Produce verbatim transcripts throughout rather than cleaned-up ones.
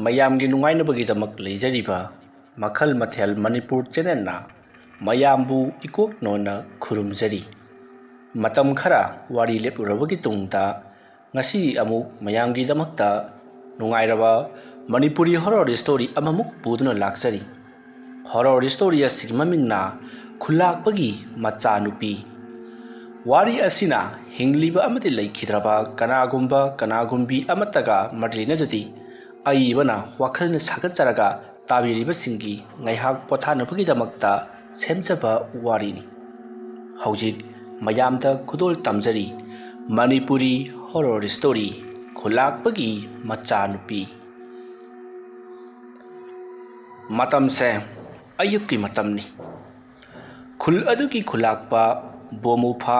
ꯃꯌꯥꯝꯒꯤ ꯅꯨꯡꯉꯥꯏꯅꯕꯒꯤꯗꯃꯛ ꯂꯩꯖꯔꯤꯕ ꯃꯈꯜ ꯃꯊꯦꯜ ꯃꯅꯤꯄꯨꯔ ꯆꯦꯅꯦꯜꯅ ꯃꯌꯥꯝꯕꯨ ꯏꯀꯣꯛ ꯅꯣꯟꯅ ꯈꯨꯔꯨꯝꯖꯔꯤ꯫ ꯃꯇꯝ ꯈꯔ ꯋꯥꯔꯤ ꯂꯦꯞꯂꯨꯔꯕꯒꯤ ꯇꯨꯡꯗ ꯉꯁꯤ ꯑꯃꯨꯛ ꯃꯌꯥꯝꯒꯤꯗꯃꯛꯇ ꯅꯨꯡꯉꯥꯏꯔꯕ ꯃꯅꯤꯄꯨꯔꯤ ꯍꯣꯔꯣꯔ ꯁ꯭ꯇꯣꯔꯤ ꯑꯃꯃꯨꯛ ꯄꯨꯗꯨꯅ ꯂꯥꯛꯆꯔꯤ꯫ ꯍꯣꯔꯣꯔ ꯁ꯭ꯇꯣꯔꯤ ꯑꯁꯤꯒꯤ ꯃꯃꯤꯡꯅ ꯈꯨꯂꯥꯛꯄꯒꯤ ꯃꯆꯥꯅꯨꯄꯤ꯫ ꯋꯥꯔꯤ ꯑꯁꯤꯅ ꯍꯤꯡꯂꯤꯕ ꯑꯃꯗꯤ ꯂꯩꯈꯤꯗ꯭ꯔꯕ ꯀꯅꯥꯒꯨꯝꯕ ꯀꯅꯥꯒꯨꯝꯕꯤ ꯑꯃꯠꯇꯒ ꯃꯔꯤ ꯂꯩꯅꯖꯗꯦ꯫ ꯑꯏꯕꯅ ꯋꯥꯈꯜꯅ ꯁꯥꯒꯠꯆꯔꯒ ꯇꯥꯕꯤꯔꯤꯕꯁꯤꯡꯒꯤ ꯉꯥꯏꯍꯥꯛ ꯄꯣꯊꯥꯅꯕꯒꯤꯗꯃꯛꯇ ꯁꯦꯝꯖꯕ ꯋꯥꯔꯤꯅꯤ꯫ ꯍꯧꯖꯤꯛ ꯃꯌꯥꯝꯗ ꯈꯨꯗꯣꯜ ꯇꯝꯖꯔꯤ ꯃꯅꯤꯄꯨꯔꯤ ꯍꯣꯔꯣꯔ ꯁ꯭ꯇꯣꯔꯤ ꯈꯨꯂꯥꯛꯄꯒꯤ ꯃꯆꯥꯅꯨꯄꯤ꯫ ꯃꯇꯝꯁꯦ ꯑꯌꯨꯛꯀꯤ ꯃꯇꯝꯅꯤ꯫ ꯈꯨꯜ ꯑꯗꯨꯒꯤ ꯈꯨꯂꯥꯛꯄ ꯕꯣꯃꯨꯐꯥ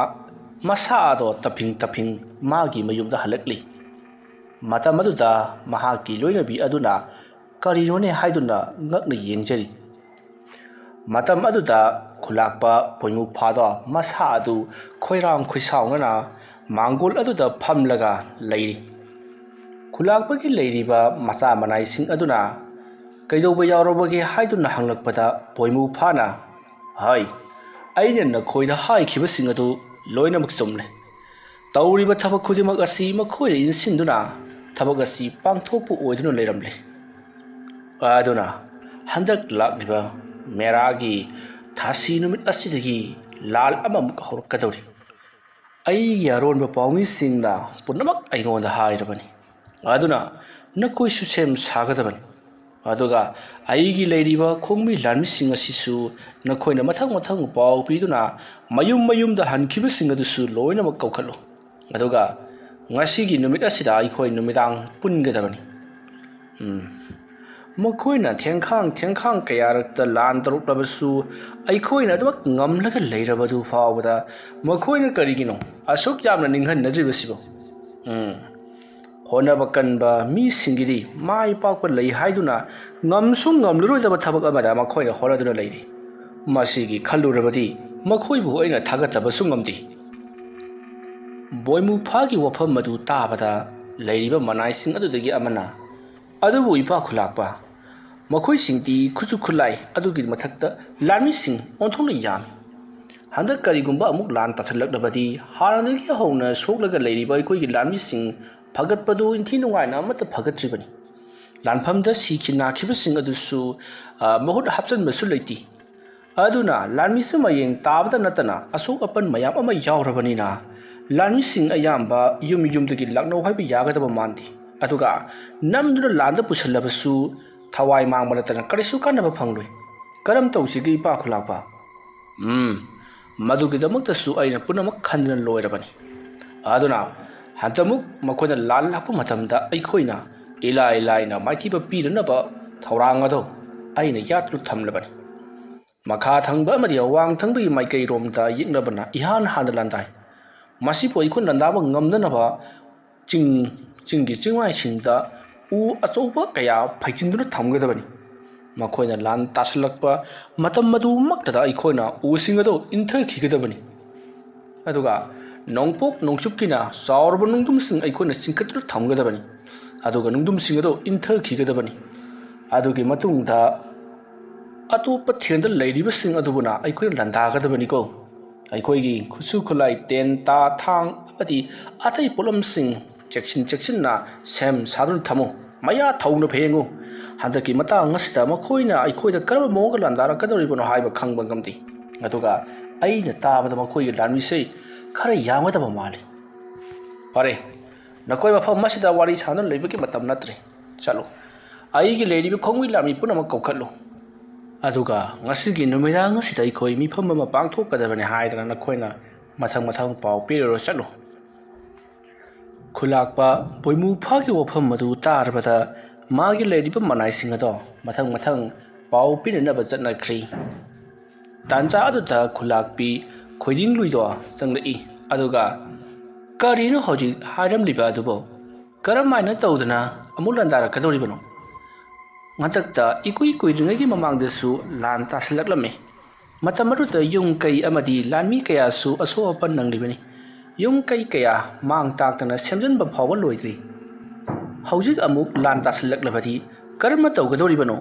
ꯃꯁꯥ ꯑꯗꯣ ꯇꯞꯐꯤꯡ ꯇꯞꯐꯤꯡ ꯃꯥꯒꯤ ꯃꯌꯨꯝꯗ ꯍꯜꯂꯛꯂꯤ꯫ ꯃꯇꯝ ꯑꯗꯨꯗ ꯃꯍꯥꯛꯀꯤ ꯂꯣꯏꯅꯕꯤ ꯑꯗꯨꯅ ꯀꯔꯤꯅꯣꯅꯦ ꯍꯥꯏꯗꯨꯅ ꯉꯛꯅ ꯌꯦꯡꯖꯔꯤ꯫ ꯃꯇꯝ ꯑꯗꯨꯗ ꯈꯨꯂꯥꯛꯄ ꯕꯣꯏꯃꯨꯐꯥꯗꯣ ꯃꯁꯥ ꯑꯗꯨ ꯈꯣꯏꯔꯥꯡ ꯈꯣꯏꯁꯥꯎꯅꯅ ꯃꯥꯡꯒꯣꯜ ꯑꯗꯨꯗ ꯐꯝꯂꯒ ꯂꯩꯔꯤ꯫ ꯈꯨꯂꯥꯛꯄꯒꯤ ꯂꯩꯔꯤꯕ ꯃꯆꯥ ꯃꯅꯥꯏꯁꯤꯡ ꯑꯗꯨꯅ ꯀꯩꯗꯧꯕ ꯌꯥꯎꯔꯕꯒꯦ ꯍꯥꯏꯗꯨꯅ ꯍꯪꯂꯛꯄꯗ ꯕꯣꯏꯃꯨꯐꯥꯅ, "ꯍꯥꯏ, ꯑꯩꯅ ꯅꯈꯣꯏꯗ ꯍꯥꯏꯈꯤꯕꯁꯤꯡ ꯑꯗꯨ ꯂꯣꯏꯅꯃꯛ ꯆꯨꯝꯂꯦ꯫ ꯇꯧꯔꯤꯕ ꯊꯕꯛ ꯈꯨꯗꯤꯡꯃꯛ ꯑꯁꯤ ꯃꯈꯣꯏꯅ ꯏꯟꯁꯤꯟꯗꯨꯅ ꯊꯕꯛ ꯑꯁꯤ ꯄꯥꯡꯊꯣꯛꯄ ꯑꯣꯏꯗꯨꯅ ꯂꯩꯔꯝꯂꯦ꯫ ꯑꯗꯨꯅ ꯍꯟꯗꯛ ꯂꯥꯛꯂꯤꯕ ꯃꯦꯔꯥꯒꯤ ꯊꯥꯁꯤ ꯅꯨꯃꯤꯠ ꯑꯁꯤꯗꯒꯤ ꯂꯥꯜ ꯑꯃꯃꯨꯛ ꯍꯧꯔꯛꯀꯗꯧꯔꯤ꯫ ꯑꯩꯒꯤ ꯑꯔꯣꯟꯕ ꯄꯥꯎꯃꯤꯁꯤꯡꯅ ꯄꯨꯝꯅꯃꯛ ꯑꯩꯉꯣꯟꯗ ꯍꯥꯏꯔꯕꯅꯤ꯫ ꯑꯗꯨꯅ ꯅꯈꯣꯏꯁꯨ ꯁꯦꯝ ꯁꯥꯒꯗꯕꯅꯤ꯫ ꯑꯗꯨꯒ ꯑꯩꯒꯤ ꯂꯩꯔꯤꯕ ꯈꯣꯡꯃꯤ ꯂꯥꯟꯃꯤꯁꯤꯡ ꯑꯁꯤꯁꯨ ꯅꯈꯣꯏꯅ ꯃꯊꯪ ꯃꯊꯪ ꯄꯥꯎ ꯄꯤꯗꯨꯅ ꯃꯌꯨꯝ ꯃꯌꯨꯝꯗ ꯍꯟꯈꯤꯕꯁꯤꯡ ꯑꯗꯨꯁꯨ ꯂꯣꯏꯅꯃꯛ ꯀꯧꯈꯠꯂꯨ꯫ ꯑꯗꯨꯒ ꯉꯁꯤꯒꯤ ꯅꯨꯃꯤꯠ ꯑꯁꯤꯗ ꯑꯩꯈꯣꯏ ꯅꯨꯃꯤꯗꯥꯡ ꯄꯨꯟꯒꯗꯕꯅꯤ꯫" ꯎꯝ꯫ ꯃꯈꯣꯏꯅ ꯊꯦꯡꯈꯥꯡ ꯊꯦꯡꯈꯥꯡ ꯀꯌꯥꯔꯛꯇ ꯂꯥꯟ ꯇꯧꯔꯛꯂꯕꯁꯨ ꯑꯩꯈꯣꯏꯅ ꯑꯗꯨꯃꯛ ꯉꯝꯂꯒ ꯂꯩꯔꯕꯗꯨ ꯐꯥꯎꯕꯗ ꯃꯈꯣꯏꯅ ꯀꯔꯤꯒꯤꯅꯣ ꯑꯁꯨꯛ ꯌꯥꯝꯅ ꯅꯤꯡꯍꯟꯅꯗ꯭ꯔꯤꯕꯁꯤꯕꯣ? ꯎꯝ꯫ ꯍꯣꯠꯅꯕ ꯀꯟꯕ ꯃꯤꯁꯤꯡꯒꯤꯗꯤ ꯃꯥꯏ ꯄꯥꯛꯄ ꯂꯩ ꯍꯥꯏꯗꯨꯅ ꯉꯝꯁꯨ ꯉꯝꯂꯔꯣꯏꯗꯕ ꯊꯕꯛ ꯑꯃꯗ ꯃꯈꯣꯏꯅ ꯍꯣꯠꯅꯗꯨꯅ ꯂꯩꯔꯤ꯫ ꯃꯁꯤꯒꯤ ꯈꯜꯂꯨꯔꯕꯗꯤ ꯃꯈꯣꯏꯕꯨ ꯑꯩꯅ ꯊꯥꯒꯠꯇꯕꯁꯨ ꯉꯝꯗꯦ꯫ ꯕꯣꯏꯃꯨꯐꯥꯒꯤ ꯋꯥꯐꯝ ꯑꯗꯨ ꯇꯥꯕꯗ ꯂꯩꯔꯤꯕ ꯃꯅꯥꯏꯁꯤꯡ ꯑꯗꯨꯗꯒꯤ ꯑꯃꯅ, ꯑꯗꯨꯕꯨ ꯏꯄꯥ ꯈꯨꯂꯥꯛꯄ, ꯃꯈꯣꯏꯁꯤꯡꯗꯤ ꯈꯨꯠꯁꯨ ꯈꯨꯠꯂꯥꯏ ꯑꯗꯨꯒꯤ ꯃꯊꯛꯇ ꯂꯥꯟꯃꯤꯁꯤꯡ ꯑꯣꯟꯊꯣꯛꯅ ꯌꯥꯝꯃꯤ꯫ ꯍꯟꯗꯛ ꯀꯔꯤꯒꯨꯝꯕ ꯑꯃꯨꯛ ꯂꯥꯟ ꯇꯥꯁꯤꯜꯂꯛꯂꯕꯗꯤ ꯍꯥꯟꯅꯗꯒꯤ ꯍꯧꯅ ꯁꯣꯛꯂꯒ ꯂꯩꯔꯤꯕ ꯑꯩꯈꯣꯏꯒꯤ ꯂꯥꯟꯃꯤꯁꯤꯡ ꯐꯒꯠꯄꯗꯨ ꯏꯟꯊꯤ ꯅꯨꯡꯉꯥꯏꯅ ꯑꯃꯠꯇ ꯐꯒꯠꯇ꯭ꯔꯤꯕꯅꯤ꯫ ꯂꯥꯟꯐꯝꯗ ꯁꯤꯈꯤ ꯅꯥꯈꯤꯕꯁꯤꯡ ꯑꯗꯨꯁꯨ, ꯑ, ꯃꯍꯨꯠ ꯍꯥꯞꯆꯤꯟꯕꯁꯨ ꯂꯩꯇꯦ꯫ ꯑꯗꯨꯅ ꯂꯥꯟꯃꯤꯁꯨ ꯃꯌꯦꯡ ꯇꯥꯕꯗ ꯅꯠꯇꯅ ꯑꯁꯣꯛ ꯑꯄꯟ ꯃꯌꯥꯝ ꯑꯃ ꯌꯥꯎꯔꯕꯅꯤꯅ ꯂꯥꯟꯃꯤꯁꯤꯡ ꯑꯌꯥꯝꯕ ꯌꯨꯝ ꯌꯨꯝꯗꯒꯤ ꯂꯥꯛꯅꯧ ꯍꯥꯏꯕ ꯌꯥꯒꯗꯕ ꯃꯥꯟꯗꯦ꯫ ꯑꯗꯨꯒ ꯅꯝꯗꯨꯅ ꯂꯥꯟꯗ ꯄꯨꯁꯤꯜꯂꯕꯁꯨ ꯊꯋꯥꯏ ꯃꯥꯡꯕ ꯅꯠꯇꯅ ꯀꯔꯤꯁꯨ ꯀꯥꯟꯅꯕ ꯐꯪꯂꯣꯏ꯫ ꯀꯔꯝ ꯇꯧꯁꯤꯒꯦ ꯏꯄꯥ ꯈꯨꯂꯥꯛꯄ? ꯎꯝ, ꯃꯗꯨꯒꯤꯗꯃꯛꯇꯁꯨ ꯑꯩꯅ ꯄꯨꯝꯅꯃꯛ ꯈꯟꯗꯨꯅ ꯂꯣꯏꯔꯕꯅꯤ꯫ ꯑꯗꯨꯅ ꯍꯟꯗꯛꯃꯨꯛ ꯃꯈꯣꯏꯅ ꯂꯥꯟ ꯂꯥꯛꯄ ꯃꯇꯝꯗ ꯑꯩꯈꯣꯏꯅ ꯏꯂꯥꯏ ꯂꯥꯏꯅ ꯃꯥꯏꯊꯤꯕ ꯄꯤꯗꯅꯕ ꯊꯧꯔꯥꯡ ꯑꯗꯨ ꯑꯩꯅ ꯌꯥꯠꯇꯨꯅ ꯊꯝꯂꯕꯅꯤ꯫ ꯃꯈꯥ ꯊꯪꯕ ꯑꯃꯗꯤ ꯑꯋꯥꯡ ꯊꯪꯕꯒꯤ ꯃꯥꯏꯀꯩꯔꯣꯝꯗ ꯌꯦꯛꯅꯕꯅ ꯏꯍꯥꯟ ꯍꯥꯟꯅ ꯂꯥꯟꯗꯥꯏ꯫ ꯃꯁꯤꯕꯨ ꯑꯩꯈꯣꯏ ꯂꯥꯟꯗꯥꯕ ꯉꯝꯅꯅꯕ ꯆꯤꯡ, ꯆꯤꯡꯒꯤ ꯆꯤꯡꯃꯥꯏꯁꯤꯡꯗ ꯎ ꯑꯆꯧꯕ ꯀꯌꯥ ꯐꯩꯖꯤꯟꯗꯨꯅ ꯊꯝꯒꯗꯕꯅꯤ꯫ ꯃꯈꯣꯏꯅ ꯂꯥꯟ ꯇꯥꯁꯤꯜꯂꯛꯄ ꯃꯇꯝ ꯑꯗꯨꯃꯛꯇꯗ ꯑꯩꯈꯣꯏꯅ ꯎꯁꯤꯡ ꯑꯗꯨ ꯏꯟꯊꯈꯤꯒꯗꯕꯅꯤ꯫ ꯑꯗꯨꯒ ꯅꯣꯡꯄꯣꯛ ꯅꯣꯡꯆꯨꯞꯀꯤꯅ ꯆꯥꯎꯔꯕ ꯅꯨꯡꯗꯨꯝꯁꯤꯡ ꯑꯩꯈꯣꯏꯅ ꯆꯤꯡꯈꯠꯇꯨꯅ ꯊꯝꯒꯗꯕꯅꯤ꯫ ꯑꯗꯨꯒ ꯅꯨꯡꯗꯨꯝꯁꯤꯡ ꯑꯗꯨ ꯏꯟꯊꯈꯤꯒꯗꯕꯅꯤ꯫ ꯑꯗꯨꯒꯤ ꯃꯇꯨꯡꯗ ꯑꯇꯣꯞꯄ ꯊꯦꯟꯗ ꯂꯩꯔꯤꯕꯁꯤꯡ ꯑꯗꯨꯕꯨꯅ ꯑꯩꯈꯣꯏꯅ ꯂꯥꯟꯗꯥꯒꯗꯕꯅꯤꯀꯣ꯫ ꯑꯩꯈꯣꯏꯒꯤ ꯈꯨꯠꯁꯨ ꯈꯨꯠꯂꯥꯏ, ꯇꯦꯟ, ꯇꯥ, ꯊꯥꯡ ꯑꯃꯗꯤ ꯑꯇꯩ ꯄꯣꯠꯂꯝꯁꯤꯡ ꯆꯦꯛꯁꯤꯟ ꯆꯦꯛꯁꯤꯟꯅ ꯁꯦꯝ ꯁꯥꯗꯨꯅ ꯊꯝꯃꯨ꯫ ꯃꯌꯥ ꯊꯧꯅ ꯐꯦꯡꯉꯨ꯫ ꯍꯟꯗꯛꯀꯤ ꯃꯇꯥꯡ ꯑꯁꯤꯗ ꯃꯈꯣꯏꯅ ꯑꯩꯈꯣꯏꯗ ꯀꯔꯝꯕ ꯃꯑꯣꯡꯗ ꯂꯥꯟꯗꯥꯔꯛꯀꯗꯧꯔꯤꯕꯅꯣ ꯍꯥꯏꯕ ꯈꯪꯕ ꯉꯝꯗꯦ꯫ ꯑꯗꯨꯒ ꯑꯩꯅ ꯇꯥꯕꯗ ꯃꯈꯣꯏꯒꯤ ꯂꯥꯟꯃꯤꯁꯦ ꯈꯔ ꯌꯥꯝꯒꯗꯕ ꯃꯥꯜꯂꯤ꯫ ꯐꯔꯦ, ꯅꯈꯣꯏ ꯃꯐꯝ ꯑꯁꯤꯗ ꯋꯥꯔꯤ ꯁꯥꯗꯨꯅ ꯂꯩꯕꯒꯤ ꯃꯇꯝ ꯅꯠꯇ꯭ꯔꯦ꯫ ꯆꯠꯂꯨ, ꯑꯩꯒꯤ ꯂꯩꯔꯤꯕ ꯈꯣꯡꯃꯤ ꯂꯥꯟꯃꯤ ꯄꯨꯝꯅꯃꯛ ꯀꯧꯈꯠꯂꯨ꯫ ꯑꯗꯨꯒ ꯉꯁꯤꯒꯤ ꯅꯨꯃꯤꯗꯥꯡ ꯑꯁꯤꯗ ꯑꯩꯈꯣꯏ ꯃꯤꯐꯝ ꯑꯃ ꯄꯥꯡꯊꯣꯛꯀꯗꯕꯅꯤ ꯍꯥꯏꯗꯅ ꯅꯈꯣꯏꯅ ꯃꯊꯪ ꯃꯊꯪ ꯄꯥꯎ ꯄꯤꯔꯨꯔꯣ꯫ ꯆꯠꯂꯨ꯫ ꯈꯨꯂꯥꯛꯄ ꯄꯣꯏꯃꯨ ꯐꯥꯒꯤ ꯋꯥꯐꯝ ꯑꯗꯨ ꯇꯥꯔꯕꯗ ꯃꯥꯒꯤ ꯂꯩꯔꯤꯕ ꯃꯅꯥꯏꯁꯤꯡ ꯑꯗꯣ ꯃꯊꯪ ꯃꯊꯪ ꯄꯥꯎ ꯄꯤꯅꯅꯕ ꯆꯠꯅꯈ꯭ꯔꯤ꯫ ꯇꯥꯟꯖꯥ ꯑꯗꯨꯗ ꯈꯨꯂꯥꯛꯄꯤ ꯈꯣꯏꯗꯤꯡꯂꯨꯏꯗꯣ ꯆꯪꯂꯛꯏ꯫ ꯑꯗꯨꯒ, "ꯀꯔꯤꯅꯣ ꯍꯧꯖꯤꯛ ꯍꯥꯏꯔꯝꯂꯤꯕ ꯑꯗꯨꯕꯨ? ꯀꯔꯝꯍꯥꯏꯅ ꯇꯧꯗꯅ ꯑꯃꯨꯛ ꯂꯥꯟꯗꯥꯔꯛꯀꯗꯧꯔꯤꯕꯅꯣ? ꯍꯟꯗꯛꯇ ꯏꯀꯨꯏ ꯀꯨꯏꯗ꯭ꯔꯤꯉꯩꯒꯤ ꯃꯃꯥꯡꯗꯁꯨ ꯂꯥꯟ ꯇꯥꯁꯤꯜꯂꯛꯂꯝꯃꯤ꯫ ꯃꯇꯝ ꯑꯗꯨꯗ ꯌꯨꯝ ꯀꯩ ꯑꯃꯗꯤ ꯂꯥꯟꯃꯤ ꯀꯌꯥꯁꯨ ꯑꯁꯣꯛ ꯑꯄꯟ ꯅꯪꯂꯤꯕꯅꯤ꯫ ꯌꯨꯝ ꯀꯩ ꯀꯌꯥ ꯃꯥꯡ ꯇꯥꯛꯇꯅ ꯁꯦꯝꯖꯤꯟꯕ ꯐꯥꯎꯕ ꯂꯣꯏꯗ꯭ꯔꯤ꯫ ꯍꯧꯖꯤꯛ ꯑꯃꯨꯛ ꯂꯥꯟ ꯇꯥꯁꯤꯜꯂꯛꯂꯕꯗꯤ ꯀꯔꯝꯅ ꯇꯧꯒꯗꯧꯔꯤꯕꯅꯣ?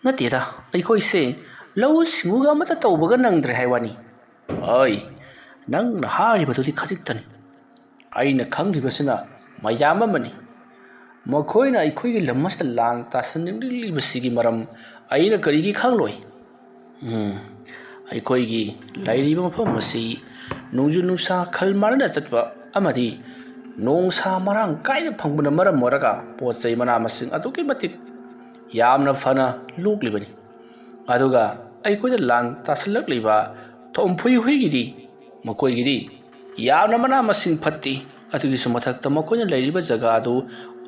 ꯅꯠꯇꯦꯗ, ꯑꯩꯈꯣꯏꯁꯦ ꯂꯧꯎ ꯁꯤꯡꯎꯒ ꯑꯃꯠꯇ ꯇꯧꯕꯒ ꯅꯪꯗ꯭ꯔꯦ ꯍꯥꯏ ꯋꯥꯅꯤ꯫ ꯑꯩ, ꯅꯪꯅ ꯍꯥꯏꯔꯤꯕꯗꯨꯗꯤ ꯈꯖꯤꯛꯇꯅꯤ꯫ ꯑꯩꯅ ꯈꯪꯗ꯭ꯔꯤꯕꯁꯤꯅ ꯃꯌꯥꯝ ꯑꯃꯅꯤ꯫ ꯃꯈꯣꯏꯅ ꯑꯩꯈꯣꯏꯒꯤ ꯂꯝ ꯑꯁꯤꯗ ꯂꯥꯟ ꯇꯥꯁꯤꯟꯅꯤꯡꯂꯤꯕꯁꯤꯒꯤ ꯃꯔꯝ ꯑꯩꯅ ꯀꯔꯤꯒꯤ ꯈꯪꯂꯣꯏ? ꯎꯝ, ꯑꯩꯈꯣꯏꯒꯤ ꯂꯩꯔꯤꯕ ꯃꯐꯝ ꯑꯁꯤ ꯅꯣꯡꯖꯨ ꯅꯨꯡꯁꯥ ꯈꯜ ꯃꯥꯟꯅꯅ ꯆꯠꯄ ꯑꯃꯗꯤ ꯅꯣꯡꯁꯥ ꯃꯔꯥꯡ ꯀꯥꯏꯅ ꯐꯪꯕꯅ ꯃꯔꯝ ꯑꯣꯏꯔꯒ ꯄꯣꯠ ꯆꯩ ꯃꯅꯥ ꯃꯁꯤꯡ ꯑꯗꯨꯛꯀꯤ ꯃꯇꯤꯛ ꯌꯥꯝꯅ ꯐꯅ ꯂꯣꯛꯂꯤꯕꯅꯤ꯫ ꯑꯗꯨꯒ ꯑꯩꯈꯣꯏꯗ ꯂꯥꯟ ꯇꯥꯁꯤꯜꯂꯛꯂꯤꯕ ꯊꯣꯝꯐꯨꯏ ꯍꯨꯏꯒꯤꯗꯤ, ꯃꯈꯣꯏꯒꯤꯗꯤ ꯌꯥꯝꯅ ꯃꯅꯥ ꯃꯁꯤꯡ ꯐꯠꯇꯦ꯫ ꯑꯗꯨꯒꯤꯁꯨ ꯃꯊꯛꯇ ꯃꯈꯣꯏꯅ ꯂꯩꯔꯤꯕ ꯖꯒꯥ ꯑꯗꯨ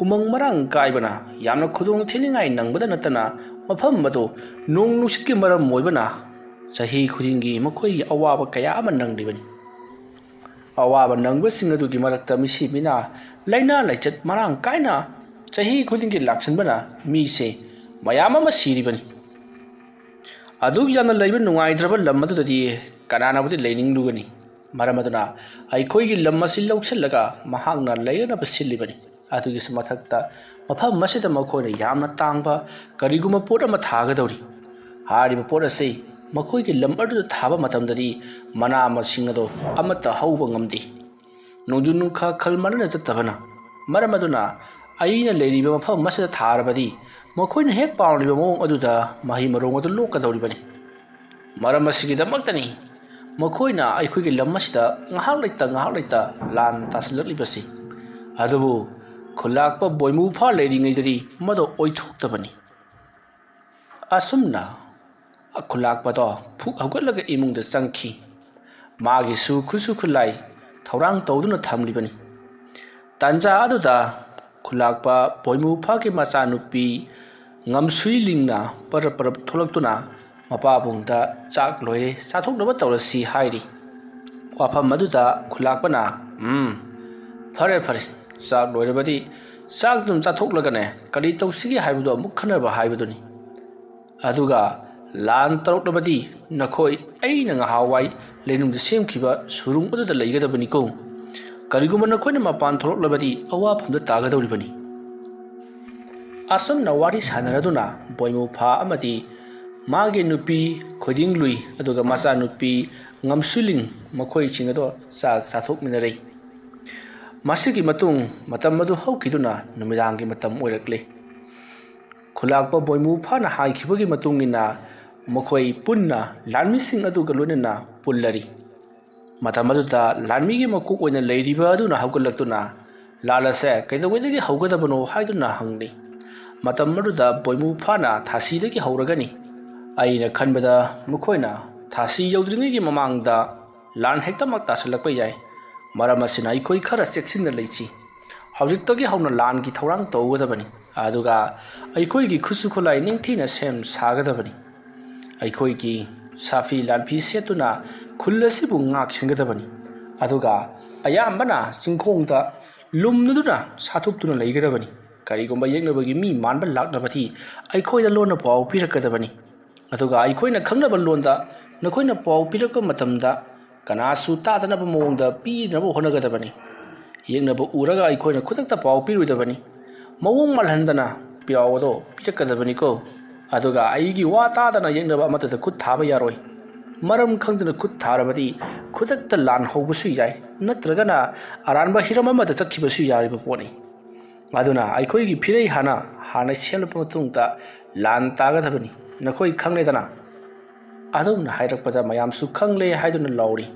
ꯎꯃꯪ ꯃꯔꯥꯡ ꯀꯥꯏꯕꯅ ꯌꯥꯝꯅ ꯈꯨꯗꯣꯡ ꯊꯤꯅꯤꯡꯉꯥꯏ ꯅꯪꯕꯗ ꯅꯠꯇꯅ ꯃꯐꯝ ꯑꯗꯨ ꯅꯣꯡ ꯅꯨꯡꯁꯤꯠꯀꯤ ꯃꯔꯝ ꯑꯣꯏꯕꯅ ꯆꯍꯤ ꯈꯨꯗꯤꯡꯒꯤ ꯃꯈꯣꯏꯒꯤ ꯑꯋꯥꯕ ꯀꯌꯥ ꯑꯃ ꯅꯪꯂꯤꯕꯅꯤ꯫ ꯑꯋꯥꯕ ꯅꯪꯕꯁꯤꯡ ꯑꯗꯨꯒꯤ ꯃꯔꯛꯇ ꯃꯤꯁꯤ ꯃꯤꯅꯥ ꯂꯥꯏꯅꯥ ꯂꯥꯏꯆꯠ ꯃꯔꯥꯡ ꯀꯥꯏꯅ ꯆꯍꯤ ꯈꯨꯗꯤꯡꯒꯤ ꯂꯥꯛꯁꯤꯟꯕꯅ ꯃꯤꯁꯦ ꯃꯌꯥꯝ ꯑꯃ ꯁꯤꯔꯤꯕꯅꯤ꯫ ꯑꯗꯨꯛ ꯌꯥꯝꯅ ꯂꯩꯕ ꯅꯨꯡꯉꯥꯏꯇ꯭ꯔꯕ ꯂꯝ ꯑꯗꯨꯗꯗꯤ ꯀꯅꯥꯅꯕꯨꯗꯤ ꯂꯩꯅꯤꯡꯂꯨꯒꯅꯤ? ꯃꯔꯝ ꯑꯗꯨꯅ ꯑꯩꯈꯣꯏꯒꯤ ꯂꯝ ꯑꯁꯤ ꯂꯧꯁꯤꯜꯂꯒ ꯃꯍꯥꯛꯅ ꯂꯩꯔꯅꯕ ꯁꯤꯜꯂꯤꯕꯅꯤ꯫ ꯑꯗꯨꯒꯤꯁꯨ ꯃꯊꯛꯇ ꯃꯐꯝ ꯑꯁꯤꯗ ꯃꯈꯣꯏꯅ ꯌꯥꯝꯅ ꯇꯥꯡꯕ ꯀꯔꯤꯒꯨꯝꯕ ꯄꯣꯠ ꯑꯃ ꯊꯥꯒꯗꯧꯔꯤ꯫ ꯍꯥꯏꯔꯤꯕ ꯄꯣꯠ ꯑꯁꯤ ꯃꯈꯣꯏꯒꯤ ꯂꯝ ꯑꯗꯨꯗ ꯊꯥꯕ ꯃꯇꯝꯗꯗꯤ ꯃꯅꯥ ꯃꯁꯤꯡ ꯑꯗꯨ ꯑꯃꯠꯇ ꯍꯧꯕ ꯉꯝꯗꯦ꯫ ꯅꯣꯡꯖꯨ ꯅꯨꯡꯁꯥ ꯈꯜ ꯃꯥꯟꯅꯅ ꯆꯠꯇꯕꯅ ꯃꯔꯝ ꯑꯗꯨꯅ ꯑꯩꯅ ꯂꯩꯔꯤꯕ ꯃꯐꯝ ꯑꯁꯤꯗ ꯊꯥꯔꯕꯗꯤ ꯃꯈꯣꯏꯅ ꯍꯦꯛ ꯄꯥꯝꯂꯤꯕ ꯃꯑꯣꯡ ꯑꯗꯨꯗ ꯃꯍꯩ ꯃꯔꯣꯡ ꯑꯗꯨ ꯂꯣꯛꯀꯗꯧꯔꯤꯕꯅꯤ꯫ ꯃꯔꯝ ꯑꯁꯤꯒꯤꯗꯃꯛꯇꯅꯤ ꯃꯈꯣꯏꯅ ꯑꯩꯈꯣꯏꯒꯤ ꯂꯝ ꯑꯁꯤꯗ ꯉꯥꯏꯍꯥꯛ ꯂꯩꯇ ꯉꯥꯏꯍꯥꯛ ꯂꯩꯇ ꯂꯥꯟ ꯇꯥꯁꯤꯜꯂꯛꯂꯤꯕꯁꯤ꯫ ꯑꯗꯨꯕꯨ ꯈꯨꯂꯥꯛꯄ ꯕꯣꯏꯃꯨ ꯐꯥ ꯂꯩꯔꯤꯉꯩꯗꯗꯤ ꯃꯗꯨ ꯑꯣꯏꯊꯣꯛꯇꯕꯅꯤ꯫ ꯑꯁꯨꯝꯅ ꯈꯨꯂꯥꯛꯄꯗꯣ ꯐꯨꯛ ꯍꯧꯒꯠꯂꯒ ꯏꯃꯨꯡꯗ ꯆꯪꯈꯤ꯫ ꯃꯥꯒꯤꯁꯨ ꯈꯨꯠꯁꯨ ꯈꯨꯠꯂꯥꯏ ꯊꯧꯔꯥꯡ ꯇꯧꯗꯨꯅ ꯊꯝꯂꯤꯕꯅꯤ꯫ ꯇꯥꯟꯖꯥ ꯑꯗꯨꯗ ꯈꯨꯂꯥꯛꯄ ꯕꯣꯏꯃꯨ ꯐꯥꯒꯤ ꯃꯆꯥꯅꯨꯄꯤ ꯉꯝꯁꯨꯏ ꯂꯤꯡꯅ ꯄꯔꯞ ꯄꯔꯞ ꯊꯣꯛꯂꯛꯇꯨꯅ ꯃꯄꯥꯕꯨꯡꯗ "ꯆꯥꯛ ꯂꯣꯏꯔꯦ, ꯆꯥꯊꯣꯛꯅꯕ ꯇꯧꯔꯁꯤ" ꯍꯥꯏꯔꯤ꯫ ꯋꯥꯐꯝ ꯑꯗꯨꯗ ꯈꯨꯂꯥꯛꯄꯅ, "ꯎꯝ, ꯐꯔꯦ ꯐꯔꯦ, ꯆꯥꯛ ꯂꯣꯏꯔꯕꯗꯤ ꯆꯥꯛ ꯑꯗꯨꯝ ꯆꯥꯊꯣꯛꯂꯒꯅꯦ ꯀꯔꯤ ꯇꯧꯁꯤꯒꯦ ꯍꯥꯏꯕꯗꯨ ꯑꯃꯨꯛ ꯈꯟꯅꯕ ꯍꯥꯏꯕꯗꯨꯅꯤ꯫ ꯑꯗꯨꯒ ꯂꯥꯟ ꯇꯧꯔꯛꯂꯕꯗꯤ ꯅꯈꯣꯏ ꯑꯩꯅ ꯉꯍꯥꯟꯋꯥꯏ ꯂꯩꯅꯨꯡꯗ ꯁꯦꯝꯈꯤꯕ ꯁꯨꯔꯨꯡ ꯑꯗꯨꯗ ꯂꯩꯒꯗꯕꯅꯤꯀꯣ꯫ ꯀꯔꯤꯒꯨꯝꯕ ꯅꯈꯣꯏꯅ ꯃꯄꯥꯟ ꯊꯣꯛꯂꯛꯂꯕꯗꯤ ꯑꯋꯥꯐꯝꯗ ꯇꯥꯒꯗꯧꯔꯤꯕꯅꯤ"꯫ ꯑꯁꯨꯝꯅ ꯋꯥꯔꯤ ꯁꯥꯟꯅꯔꯗꯨꯅ ꯕꯣꯏꯃꯨꯐꯥ ꯑꯃꯗꯤ ꯃꯥꯒꯤ ꯅꯨꯄꯤ ꯈꯣꯏꯗꯤꯡꯂꯨꯏ ꯑꯗꯨꯒ ꯃꯆꯥꯅꯨꯄꯤ ꯉꯝꯁꯨꯂꯤꯡ ꯃꯈꯣꯏꯁꯤꯡ ꯑꯗꯣ ꯆꯥꯛ ꯆꯥꯊꯣꯛꯃꯤꯟꯅꯔꯦ꯫ ꯃꯁꯤꯒꯤ ꯃꯇꯨꯡ ꯃꯇꯝ ꯑꯗꯨ ꯍꯧꯈꯤꯗꯨꯅ ꯅꯨꯃꯤꯗꯥꯡꯒꯤ ꯃꯇꯝ ꯑꯣꯏꯔꯛꯂꯦ꯫ ꯈꯨꯂꯥꯛꯄ ꯕꯣꯏꯃꯨꯐꯥꯅ ꯍꯥꯏꯈꯤꯕꯒꯤ ꯃꯇꯨꯡ ꯏꯟꯅ ꯃꯈꯣꯏ ꯄꯨꯟꯅ ꯂꯥꯟꯃꯤꯁꯤꯡ ꯑꯗꯨꯒ ꯂꯣꯏꯅꯅ ꯄꯨꯜꯂꯔꯤ꯫ ꯃꯇꯝ ꯑꯗꯨꯗ ꯂꯥꯟꯃꯤꯒꯤ ꯃꯀꯣꯛ ꯑꯣꯏꯅ ꯂꯩꯔꯤꯕ ꯑꯗꯨꯅ ꯍꯧꯒꯠꯂꯛꯇꯨꯅ, "ꯂꯥꯟ ꯑꯁꯦ ꯀꯩꯗꯧꯉꯩꯗꯒꯤ ꯍꯧꯒꯗꯕꯅꯣ?" ꯍꯥꯏꯗꯨꯅ ꯍꯪꯂꯤ꯫ ꯃꯇꯝ ꯑꯗꯨꯗ ꯕꯣꯏꯃꯨꯐꯥꯅ, "ꯊꯥꯁꯤꯗꯒꯤ ꯍꯧꯔꯒꯅꯤ꯫ ꯑꯩꯅ ꯈꯟꯕꯗ ꯃꯈꯣꯏꯅ ꯊꯥꯁꯤ ꯌꯧꯗ꯭ꯔꯤꯉꯩꯒꯤ ꯃꯃꯥꯡꯗ ꯂꯥꯟ ꯍꯦꯛꯇꯃꯛ ꯇꯥꯁꯤꯜꯂꯛꯄ ꯌꯥꯏ꯫ ꯃꯔꯝ ꯑꯁꯤꯅ ꯑꯩꯈꯣꯏ ꯈꯔ ꯆꯦꯛꯁꯤꯟꯅ ꯂꯩꯁꯤ꯫ ꯍꯧꯖꯤꯛꯇꯒꯤ ꯍꯧꯅ ꯂꯥꯟꯒꯤ ꯊꯧꯔꯥꯡ ꯇꯧꯒꯗꯕꯅꯤ꯫ ꯑꯗꯨꯒ ꯑꯩꯈꯣꯏꯒꯤ ꯈꯨꯠꯁꯨ ꯈꯨꯠꯂꯥꯏ ꯅꯤꯡꯊꯤꯅ ꯁꯦꯝ ꯁꯥꯒꯗꯕꯅꯤ꯫ ꯑꯩꯈꯣꯏꯒꯤ ꯁꯥꯐꯤ ꯂꯥꯟꯐꯤ ꯁꯦꯠꯇꯨꯅ ꯈꯨꯜ ꯑꯁꯤꯕꯨ ꯉꯥꯛ ꯁꯦꯟꯒꯗꯕꯅꯤ꯫ ꯑꯗꯨꯒ ꯑꯌꯥꯝꯕꯅ ꯆꯤꯡꯈꯣꯡꯗ ꯂꯨꯝꯂꯗꯨꯅ ꯁꯥꯊꯨꯞꯇꯨꯅ ꯂꯩꯒꯗꯕꯅꯤ꯫ ꯀꯔꯤꯒꯨꯝꯕ ꯌꯦꯛꯅꯕꯒꯤ ꯃꯤ ꯃꯥꯟꯕ ꯂꯥꯛꯂꯕꯗꯤ ꯑꯩꯈꯣꯏꯗ ꯂꯣꯟꯅ ꯄꯥꯎ ꯄꯤꯔꯛꯀꯗꯕꯅꯤ꯫ ꯑꯗꯨꯒ ꯑꯩꯈꯣꯏꯅ ꯈꯪꯅꯕ ꯂꯣꯟꯗ ꯅꯈꯣꯏꯅ ꯄꯥꯎ ꯄꯤꯔꯛꯄ ꯃꯇꯝꯗ ꯀꯅꯥꯁꯨ ꯇꯥꯗꯅꯕ ꯃꯑꯣꯡꯗ ꯄꯤꯅꯕ ꯍꯣꯠꯅꯒꯗꯕꯅꯤ꯫ ꯌꯦꯛꯅꯕ ꯎꯔꯒ ꯑꯩꯈꯣꯏꯅ ꯈꯨꯗꯛꯇ ꯄꯥꯎ ꯄꯤꯔꯣꯏꯗꯕꯅꯤ꯫ ꯃꯑꯣꯡ ꯃꯥꯜꯍꯟꯗꯅ ꯄꯥꯎ ꯑꯗꯣ ꯄꯤꯔꯛꯀꯗꯕꯅꯤꯀꯣ꯫ ꯑꯗꯨꯒ ꯑꯩꯒꯤ ꯋꯥ ꯇꯥꯗꯅ ꯌꯦꯛꯅꯕ ꯑꯃꯠꯇꯗ ꯈꯨꯠ ꯊꯥꯕ ꯌꯥꯔꯣꯏ꯫ ꯃꯔꯝ ꯈꯪꯗꯅ ꯈꯨꯠ ꯊꯥꯔꯕꯗꯤ ꯈꯨꯗꯛꯇ ꯂꯥꯟ ꯍꯧꯕꯁꯨ ꯌꯥꯏ, ꯅꯠꯇ꯭ꯔꯒꯅ ꯑꯔꯥꯟꯕ ꯍꯤꯔꯝ ꯑꯃꯗ ꯆꯠꯈꯤꯕꯁꯨ ꯌꯥꯔꯤꯕ ꯄꯣꯠꯅꯤ꯫ ꯑꯗꯨꯅ ꯑꯩꯈꯣꯏꯒꯤ ꯐꯤꯔꯩ ꯍꯥꯟꯅ ꯍꯥꯟꯅ ꯁꯦꯝꯂꯕ ꯃꯇꯨꯡꯗ ꯂꯥꯟ ꯇꯥꯒꯗꯕꯅꯤ꯫ ꯅꯈꯣꯏ ꯈꯪꯂꯦꯗꯅ?" ꯑꯗꯨꯝꯅ ꯍꯥꯏꯔꯛꯄꯗ ꯃꯌꯥꯝꯁꯨ ꯈꯪꯂꯦ ꯍꯥꯏꯗꯨꯅ ꯂꯥꯎꯔꯤ꯫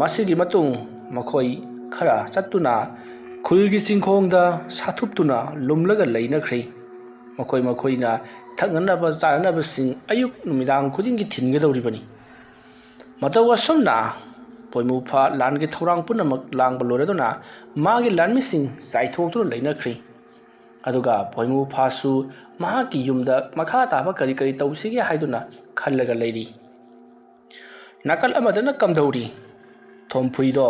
ꯃꯁꯤꯒꯤ ꯃꯇꯨꯡ ꯃꯈꯣꯏ ꯈꯔ ꯆꯠꯇꯨꯅ ꯈꯨꯜꯒꯤ ꯆꯤꯡꯈꯣꯡꯗ ꯁꯥꯊꯨꯞꯇꯨꯅ ꯂꯨꯝꯂꯒ ꯂꯩꯅꯈ꯭ꯔꯦ꯫ ꯃꯈꯣꯏ ꯃꯈꯣꯏꯅ ꯊꯛꯅꯅꯕ ꯆꯥꯅꯅꯕꯁꯤꯡ ꯑꯌꯨꯛ ꯅꯨꯃꯤꯗꯥꯡ ꯈꯨꯗꯤꯡꯒꯤ ꯊꯤꯟꯒꯗꯧꯔꯤꯕꯅꯤ꯫ ꯃꯇꯧ ꯑꯁꯨꯝꯅ ꯄꯣꯏꯃꯨꯐꯥ ꯂꯥꯟꯒꯤ ꯊꯧꯔꯥꯡ ꯄꯨꯝꯅꯃꯛ ꯂꯥꯡꯕ ꯂꯣꯏꯔꯗꯨꯅ ꯃꯥꯒꯤ ꯂꯥꯟꯃꯤꯁꯤꯡ ꯆꯥꯏꯊꯣꯛꯇꯨꯅ ꯂꯩꯅꯈ꯭ꯔꯦ꯫ ꯑꯗꯨꯒ ꯄꯣꯏꯃꯨꯐꯥꯁꯨ ꯃꯍꯥꯛꯀꯤ ꯌꯨꯝꯗ ꯃꯈꯥ ꯇꯥꯕ ꯀꯔꯤ ꯀꯔꯤ ꯇꯧꯁꯤꯒꯦ ꯍꯥꯏꯗꯨꯅ ꯈꯜꯂꯒ ꯂꯩꯔꯤ꯫ ꯅꯥꯀꯜ ꯑꯃꯗꯅ ꯀꯝꯗꯧꯔꯤ? ꯊꯣꯝꯐꯨꯏꯗꯣ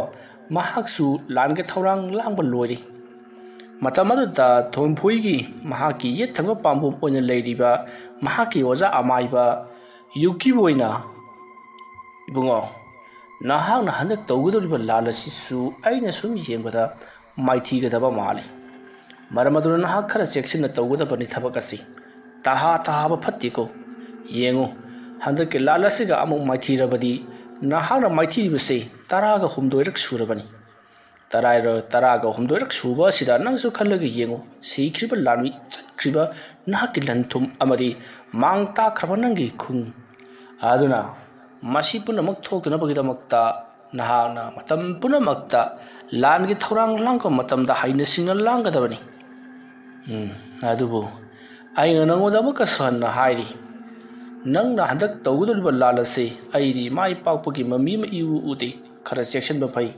ꯃꯍꯥꯛꯁꯨ ꯂꯥꯟꯒꯤ ꯊꯧꯔꯥꯡ ꯂꯥꯡꯕ ꯂꯣꯏꯔꯤ꯫ ꯃꯇꯝ ꯑꯗꯨꯗ ꯊꯣꯝꯐꯨꯏꯒꯤ ꯃꯍꯥꯛꯀꯤ ꯌꯦꯠ ꯊꯪꯕ ꯄꯥꯝꯕꯣꯝ ꯑꯣꯏꯅ ꯂꯩꯔꯤꯕ ꯃꯍꯥꯛꯀꯤ ꯑꯣꯖꯥ ꯑꯃꯥꯏꯕ ꯌꯨꯀꯤꯕꯣꯏꯅ, "ꯏꯕꯨꯡꯉꯣ, ꯅꯍꯥꯛꯅ ꯍꯟꯗꯛ ꯇꯧꯒꯗꯧꯔꯤꯕ ꯂꯥꯟ ꯑꯁꯤꯁꯨ ꯑꯩꯅ ꯁꯨꯝ ꯌꯦꯡꯕꯗ ꯃꯥꯏꯊꯤꯒꯗꯕ ꯃꯥꯜꯂꯤ꯫ ꯃꯔꯝ ꯑꯗꯨꯅ ꯅꯍꯥꯛ ꯈꯔ ꯆꯦꯛꯁꯤꯟꯅ ꯇꯧꯒꯗꯕꯅꯤ ꯊꯕꯛ ꯑꯁꯤ꯫ ꯇꯍꯥ ꯇꯍꯥꯕ ꯐꯠꯇꯦꯀꯣ꯫ ꯌꯦꯡꯉꯨ, ꯍꯟꯗꯛꯀꯤ ꯂꯥꯟ ꯑꯁꯤꯒ ꯑꯃꯨꯛ ꯃꯥꯏꯊꯤꯔꯕꯗꯤ ꯅꯍꯥꯛꯅ ꯃꯥꯏꯊꯤꯔꯤꯕꯁꯤ ꯇꯔꯥꯒ ꯍꯨꯝꯗꯣꯏꯔꯛ ꯁꯨꯔꯕꯅꯤ꯫ ꯇꯔꯥ-, ꯇꯔꯥꯒ ꯍꯨꯝꯗꯣꯏꯔꯛ ꯁꯨꯕ ꯑꯁꯤꯗ ꯅꯪꯁꯨ ꯈꯜꯂꯒ ꯌꯦꯡꯉꯨ, ꯁꯤꯈ꯭ꯔꯤꯕ ꯂꯥꯟꯃꯤ, ꯆꯠꯈ꯭ꯔꯤꯕ ꯅꯍꯥꯛꯀꯤ ꯂꯟ ꯊꯨꯝ ꯑꯃꯗꯤ ꯃꯥꯡ ꯇꯥꯛꯈ꯭ꯔꯕ ꯅꯪꯒꯤ ꯈꯨꯟ꯫ ꯑꯗꯨꯅ ꯃꯁꯤ ꯄꯨꯝꯅꯃꯛ ꯊꯣꯛꯇꯅꯕꯒꯤꯗꯃꯛꯇ ꯅꯍꯥꯛꯅ ꯃꯇꯝ ꯄꯨꯝꯅꯃꯛꯇ ꯂꯥꯟꯒꯤ ꯊꯧꯔꯥꯡ ꯂꯥꯡꯕ ꯃꯇꯝꯗ ꯍꯩꯅ ꯁꯤꯡꯅ ꯂꯥꯡꯒꯗꯕꯅꯤ꯫ ꯎꯝ, ꯑꯗꯨꯕꯨ ꯑꯩꯅ ꯅꯉꯣꯟꯗ ꯑꯃꯨꯛꯀꯁꯨ ꯍꯟꯅ ꯍꯥꯏꯔꯤ, ꯅꯪꯅ ꯍꯟꯗꯛ ꯇꯧꯒꯗꯧꯔꯤꯕ ꯂꯥꯟ ꯑꯁꯤ ꯑꯩꯗꯤ ꯃꯥꯏ ꯄꯥꯛꯄꯒꯤ ꯃꯃꯤ ꯑꯃ ꯏꯎ ꯎꯗꯦ꯫ ꯈꯔ ꯆꯦꯛꯁꯤꯟꯕ ꯐꯩ꯫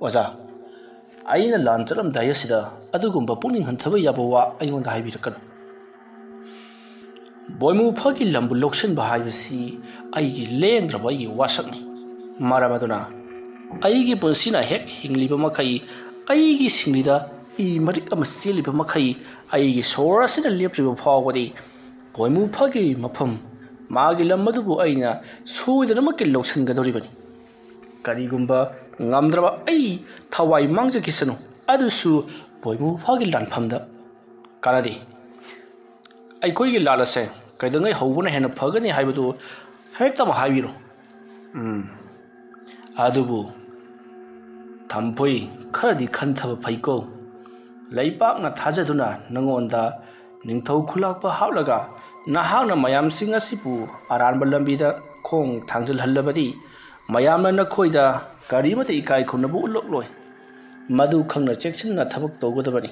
ꯑꯣꯖꯥ, ꯑꯩꯅ ꯂꯥꯟ ꯆꯠꯂꯝꯗꯥꯏ ꯑꯁꯤꯗ ꯑꯗꯨꯒꯨꯝꯕ ꯄꯨꯛꯅꯤꯡ ꯍꯟꯊꯕ ꯌꯥꯕ ꯋꯥ ꯑꯩꯉꯣꯟꯗ ꯍꯥꯏꯕꯤꯔꯛꯀꯅꯨ꯫ ꯕꯣꯏꯃꯨ ꯐꯥꯒꯤ ꯂꯝꯕꯨ ꯂꯧꯁꯤꯟꯕ ꯍꯥꯏꯕꯁꯤ ꯑꯩꯒꯤ ꯂꯦꯡꯗ꯭ꯔꯕ ꯑꯩꯒꯤ ꯋꯥꯁꯛꯅꯤ꯫ ꯃꯔꯝ ꯑꯗꯨꯅ ꯑꯩꯒꯤ ꯄꯨꯟꯁꯤꯅ ꯍꯦꯛ ꯍꯤꯡꯂꯤꯕ ꯃꯈꯩ, ꯑꯩꯒꯤ ꯁꯤꯡꯂꯤꯗ ꯏ ꯃꯔꯤꯛ ꯑꯃ ꯆꯦꯜꯂꯤꯕ ꯃꯈꯩ, ꯑꯩꯒꯤ ꯁꯣꯔ ꯑꯁꯤꯅ ꯂꯦꯞꯇ꯭ꯔꯤꯕ ꯐꯥꯎꯕꯗꯤ ꯕꯣꯏꯃꯨ ꯐꯥꯒꯤ ꯃꯐꯝ, ꯃꯥꯒꯤ ꯂꯝ ꯑꯗꯨꯕꯨ ꯑꯩꯅ ꯁꯣꯏꯗꯅꯃꯛꯀꯤ ꯂꯧꯁꯤꯟꯒꯗꯧꯔꯤꯕꯅꯤ꯫ ꯀꯔꯤꯒꯨꯝꯕ ꯉꯝꯗ꯭ꯔꯕ ꯑꯩ ꯊꯋꯥꯏ ꯃꯥꯡꯖꯈꯤꯁꯅꯨ, ꯑꯗꯨꯁꯨ ꯕꯣꯏꯃꯨ ꯐꯥꯒꯤ ꯂꯥꯟꯐꯝꯗ꯫ ꯀꯥꯟꯅꯗꯦ꯫ ꯑꯩꯈꯣꯏꯒꯤ ꯂꯥꯟ ꯑꯁꯦ ꯀꯩꯗꯧꯉꯩ ꯍꯧꯕꯅ ꯍꯦꯟꯅ ꯐꯒꯅꯤ ꯍꯥꯏꯕꯗꯨ ꯍꯦꯛꯇꯃꯛ ꯍꯥꯏꯕꯤꯔꯣ꯫ ꯎꯝ꯫ ꯑꯗꯨꯕꯨ ꯊꯝꯐꯨꯏ, ꯈꯔꯗꯤ ꯈꯟꯊꯕ ꯐꯩꯀꯣ꯫ ꯂꯩꯄꯥꯛꯅ ꯊꯥꯖꯗꯨꯅ ꯅꯉꯣꯟꯗ ꯅꯤꯡꯊꯧ ꯈꯨꯂꯥꯛꯄ ꯍꯥꯞꯂꯒ ꯅꯍꯥꯛꯅ ꯃꯌꯥꯝꯁꯤꯡ ꯑꯁꯤꯕꯨ ꯑꯔꯥꯟꯕ ꯂꯝꯕꯤꯗ ꯈꯣꯡ ꯊꯥꯡꯖꯤꯜꯍꯜꯂꯕꯗꯤ ꯃꯌꯥꯝꯅ ꯅꯈꯣꯏꯗ ꯀꯔꯤꯃꯠꯇ ꯏꯀꯥꯏ ꯈꯨꯝꯅꯕ ꯎꯠꯂꯛꯂꯣꯏ꯫ ꯃꯗꯨ ꯈꯪꯅ ꯆꯦꯛꯁꯤꯟꯅ ꯊꯕꯛ ꯇꯧꯒꯗꯕꯅꯤ꯫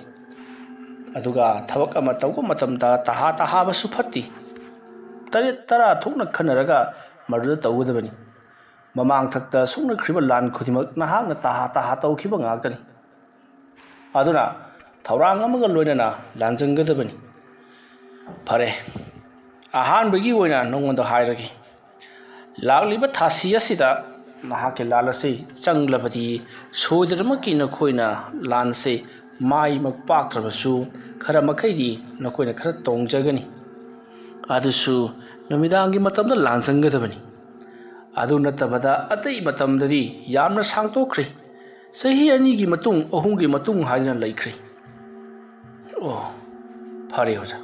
ꯑꯗꯨꯒ ꯊꯕꯛ ꯑꯃ ꯇꯧꯕ ꯃꯇꯝꯗ ꯇꯍꯥ ꯇꯍꯥꯕꯁꯨ ꯐꯠꯇꯦ꯫ ꯇꯔꯦꯠ ꯇꯔꯥ ꯊꯣꯛꯅ ꯈꯟꯅꯔꯒ ꯃꯗꯨꯗ ꯇꯧꯒꯗꯕꯅꯤ꯫ ꯃꯃꯥꯡꯊꯛꯇ ꯁꯣꯛꯅꯈ꯭ꯔꯤꯕ ꯂꯥꯟ ꯈꯨꯗꯤꯡꯃꯛ ꯅꯍꯥꯛꯅ ꯇꯍꯥ ꯇꯍꯥ ꯇꯧꯈꯤꯕ ꯉꯥꯛꯇꯅꯤ꯫ ꯑꯗꯨꯅ ꯊꯧꯔꯥꯡ ꯑꯃꯒ ꯂꯣꯏꯅꯅ ꯂꯥꯟꯖꯪꯒꯗꯕꯅꯤ꯫ ꯐꯔꯦ, ꯑꯍꯥꯟꯕꯒꯤ ꯑꯣꯏꯅ ꯅꯉꯣꯟꯗ ꯍꯥꯏꯔꯒꯦ꯫ ꯂꯥꯛꯂꯤꯕ ꯊꯥꯁꯤ ꯑꯁꯤꯗ ꯅꯍꯥꯛꯀꯤ ꯂꯥꯟ ꯑꯁꯤ ꯆꯪꯂꯕꯗꯤ ꯁꯣꯏꯗꯅꯃꯛꯀꯤ ꯅꯈꯣꯏꯅ ꯂꯥꯟꯁꯦ ꯃꯥꯏꯃꯛ ꯄꯥꯛꯇ꯭ꯔꯕꯁꯨ ꯈꯔ ꯃꯈꯩꯗꯤ ꯅꯈꯣꯏꯅ ꯈꯔ ꯇꯣꯡꯖꯒꯅꯤ꯫ ꯑꯗꯨꯁꯨ ꯅꯨꯃꯤꯗꯥꯡꯒꯤ ꯃꯇꯝꯗ ꯂꯥꯟ ꯆꯪꯒꯗꯕꯅꯤ꯫ ꯑꯗꯨ ꯅꯠꯇꯕꯗ ꯑꯇꯩ ꯃꯇꯝꯗꯗꯤ ꯌꯥꯝꯅ ꯁꯥꯡꯇꯣꯛꯈ꯭ꯔꯦ꯫ ꯆꯍꯤ ꯑꯅꯤꯒꯤ ꯃꯇꯨꯡ, ꯑꯍꯨꯝꯒꯤ ꯃꯇꯨꯡ ꯍꯥꯏꯗꯅ ꯂꯩꯈ꯭ꯔꯦ꯫ ꯑꯣ, ꯐꯔꯦ ꯑꯣꯖꯥ,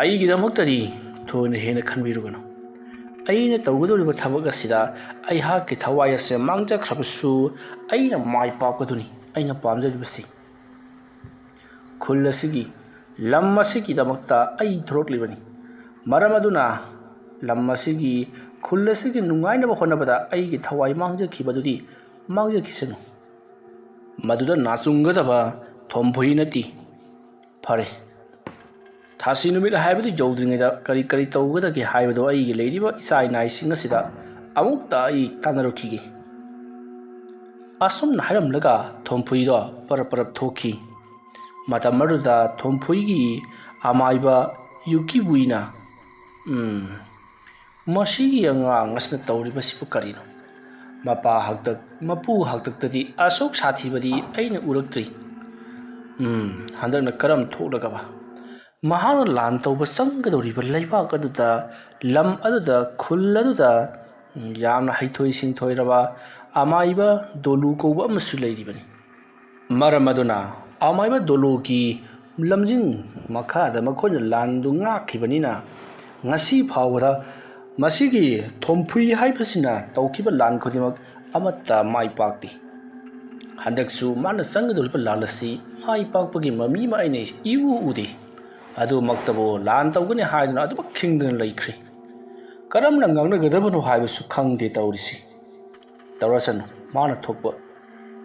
ꯑꯩꯒꯤꯗꯃꯛꯇꯗꯤ ꯊꯣꯏꯅ ꯍꯦꯟꯅ ꯈꯟꯕꯤꯔꯨꯒꯅꯨ꯫ ꯑꯩꯅ ꯇꯧꯒꯗꯧꯔꯤꯕ ꯊꯕꯛ ꯑꯁꯤꯗ ꯑꯩꯍꯥꯛꯀꯤ ꯊꯋꯥꯏ ꯑꯁꯦ ꯃꯥꯡꯖꯈ꯭ꯔꯕꯁꯨ ꯑꯩꯅ ꯃꯥꯏ ꯄꯥꯛꯄꯗꯨꯅꯤ ꯑꯩꯅ ꯄꯥꯝꯖꯔꯤꯕꯁꯤ꯫ ꯈꯨꯜ ꯑꯁꯤꯒꯤ, ꯂꯝ ꯑꯁꯤꯒꯤꯗꯃꯛꯇ ꯑꯩ ꯊꯣꯔꯛꯂꯤꯕꯅꯤ꯫ ꯃꯔꯝ ꯑꯗꯨꯅ ꯂꯝ ꯑꯁꯤꯒꯤ, ꯈꯨꯜ ꯑꯁꯤꯒꯤ ꯅꯨꯡꯉꯥꯏꯅꯕ ꯍꯣꯠꯅꯕꯗ ꯑꯩꯒꯤ ꯊꯋꯥꯏ ꯃꯥꯡꯖꯈꯤꯕꯗꯨꯗꯤ ꯃꯥꯡꯖꯈꯤꯁꯅꯨ꯫ ꯃꯗꯨꯗ ꯅꯥꯆꯨꯡꯒꯗꯕ ꯊꯣꯝꯐꯨꯏ ꯅꯠꯇꯦ꯫ ꯐꯔꯦ, ꯊꯥꯁꯤ ꯅꯨꯃꯤꯠ ꯍꯥꯏꯕꯗꯨ ꯌꯧꯗ꯭ꯔꯤꯉꯩꯗ ꯀꯔꯤ ꯀꯔꯤ ꯇꯧꯒꯗꯒꯦ ꯍꯥꯏꯕꯗꯨ ꯑꯩꯒꯤ ꯂꯩꯔꯤꯕ ꯏꯆꯥ ꯏꯅꯥꯏꯁꯤꯡ ꯑꯁꯤꯗ ꯑꯃꯨꯛꯇ ꯑꯩ ꯇꯥꯟꯅꯔꯛꯈꯤꯒꯦ꯫ ꯑꯁꯨꯝꯅ ꯍꯥꯏꯔꯝꯂꯒ ꯊꯣꯝꯐꯨꯏꯗꯣ ꯄꯔꯞ ꯄꯔꯞ ꯊꯣꯛꯈꯤ꯫ ꯃꯇꯝ ꯑꯗꯨꯗ ꯊꯣꯝꯐꯨꯏꯒꯤ ꯑꯃꯥꯏꯕ ꯌꯨꯀꯤꯕꯨꯏꯅ, "ꯎꯝ, ꯃꯁꯤꯒꯤ ꯑꯉꯥꯡ ꯑꯁꯤꯅ ꯇꯧꯔꯤꯕꯁꯤꯕꯨ ꯀꯔꯤꯅꯣ? ꯃꯄꯥ ꯍꯥꯛꯇꯛ, ꯃꯄꯨ ꯍꯥꯛꯇꯛꯇꯗꯤ ꯑꯁꯨꯛ ꯁꯥꯊꯤꯕꯗꯤ ꯑꯩꯅ ꯎꯔꯛꯇ꯭ꯔꯤ꯫ ꯎꯝ, ꯍꯟꯗꯛꯅ ꯀꯔꯝ ꯊꯣꯛꯂꯒꯕ? ꯃꯍꯥꯛꯅ ꯂꯥꯟ ꯇꯧꯕ ꯆꯪꯒꯗꯧꯔꯤꯕ ꯂꯩꯕꯥꯛ ꯑꯗꯨꯗ, ꯂꯝ ꯑꯗꯨꯗ, ꯈꯨꯜ ꯑꯗꯨꯗ, ꯎꯝ, ꯌꯥꯝꯅ ꯍꯩꯊꯣꯏ ꯁꯤꯡꯊꯣꯏꯔꯕ ꯑꯃꯥꯏꯕ ꯗꯣꯂꯨ ꯀꯧꯕ ꯑꯃꯁꯨ ꯂꯩꯔꯤꯕꯅꯤ꯫ ꯃꯔꯝ ꯑꯗꯨꯅ ꯑꯃꯥꯏꯕ ꯗꯣꯂꯨꯒꯤ ꯂꯝꯖꯤꯡ ꯃꯈꯥꯗ ꯃꯈꯣꯏꯅ ꯂꯥꯟꯗꯨ ꯉꯥꯛꯈꯤꯕꯅꯤꯅ, ꯉꯁꯤ ꯐꯥꯎꯕꯗ ꯃꯁꯤꯒꯤ ꯊꯣꯝꯐꯨꯏ ꯍꯥꯏꯕꯁꯤꯅ ꯇꯧꯈꯤꯕ ꯂꯥꯟ ꯈꯨꯗꯤꯡꯃꯛ ꯑꯃꯠꯇ ꯃꯥꯏ ꯄꯥꯛꯇꯦ꯫ ꯍꯟꯗꯛꯁꯨ ꯃꯥꯅ ꯆꯪꯒꯗꯧꯔꯤꯕ ꯂꯥꯟ ꯑꯁꯤ ꯃꯥꯏ ꯄꯥꯛꯄꯒꯤ ꯃꯃꯤ ꯑꯃ ꯑꯩꯅ ꯏꯎ ꯎꯗꯦ꯫ ꯑꯗꯨꯃꯛꯇꯕꯨ ꯂꯥꯟ ꯇꯧꯒꯅꯤ ꯍꯥꯏꯗꯨꯅ ꯑꯗꯨꯃꯛ ꯈꯤꯡꯗꯨꯅ ꯂꯩꯈ꯭ꯔꯦ꯫ ꯀꯔꯝꯅ ꯉꯥꯡꯅꯒꯗꯕꯅꯣ ꯍꯥꯏꯕꯁꯨ ꯈꯪꯗꯦ ꯇꯧꯔꯤꯁꯤ꯫ ꯇꯧꯔꯁꯅꯨ, ꯃꯥꯅ ꯊꯣꯛꯄ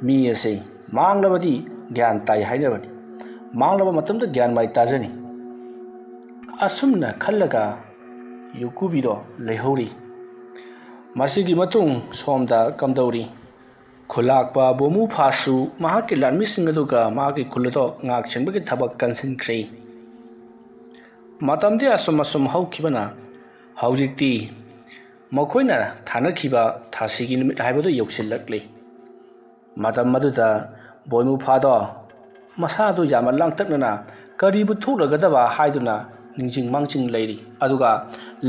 ꯃꯤ ꯑꯁꯤ ꯃꯥꯡꯂꯕꯗꯤ ꯒ꯭ꯌꯥꯟ ꯇꯥꯏ ꯍꯥꯏꯅꯕꯅꯤ꯫ ꯃꯥꯡꯂꯕ ꯃꯇꯝꯗ ꯒ꯭ꯌꯥꯟ ꯃꯥꯏ ꯇꯥꯖꯅꯤ꯫" ꯑꯁꯨꯝꯅ ꯈꯜꯂꯒ ꯌꯨꯀꯨꯕꯤꯗꯣ ꯂꯩꯍꯧꯔꯤ꯫ ꯃꯁꯤꯒꯤ ꯃꯇꯨꯡ ꯁꯣꯝꯗ ꯀꯝꯗꯧꯔꯤ? ꯈꯨꯂꯥꯛꯄ ꯕꯣꯃꯨ ꯐꯥꯁꯨ ꯃꯍꯥꯛꯀꯤ ꯂꯥꯟꯃꯤꯁꯤꯡ ꯑꯗꯨꯒ ꯃꯍꯥꯛꯀꯤ ꯈꯨꯜ ꯑꯗꯨ ꯉꯥꯛ ꯁꯦꯟꯕꯒꯤ ꯊꯕꯛ ꯀꯟꯁꯤꯟꯈ꯭ꯔꯦ꯫ ꯃꯇꯝꯗꯤ ꯑꯁꯨꯝ ꯑꯁꯨꯝ ꯍꯧꯈꯤꯕꯅ ꯍꯧꯖꯤꯛꯇꯤ ꯃꯈꯣꯏꯅ ꯊꯥꯅꯈꯤꯕ ꯊꯥꯁꯤꯒꯤ ꯅꯨꯃꯤꯠ ꯍꯥꯏꯕꯗꯨ ꯌꯧꯁꯤꯜꯂꯛꯂꯤ꯫ ꯃꯇꯝ ꯑꯗꯨꯗ ꯕꯣꯏꯃꯨꯐꯥꯗꯣ ꯃꯁꯥꯗꯨ ꯌꯥꯝꯅ ꯂꯥꯡꯇꯛꯅꯅ ꯀꯔꯤꯕꯨ ꯊꯣꯛꯂꯒꯗꯕ ꯍꯥꯏꯗꯨꯅ ꯅꯤꯡꯁꯤꯡ ꯃꯥꯡꯖꯤꯡ ꯂꯩꯔꯤ꯫ ꯑꯗꯨꯒ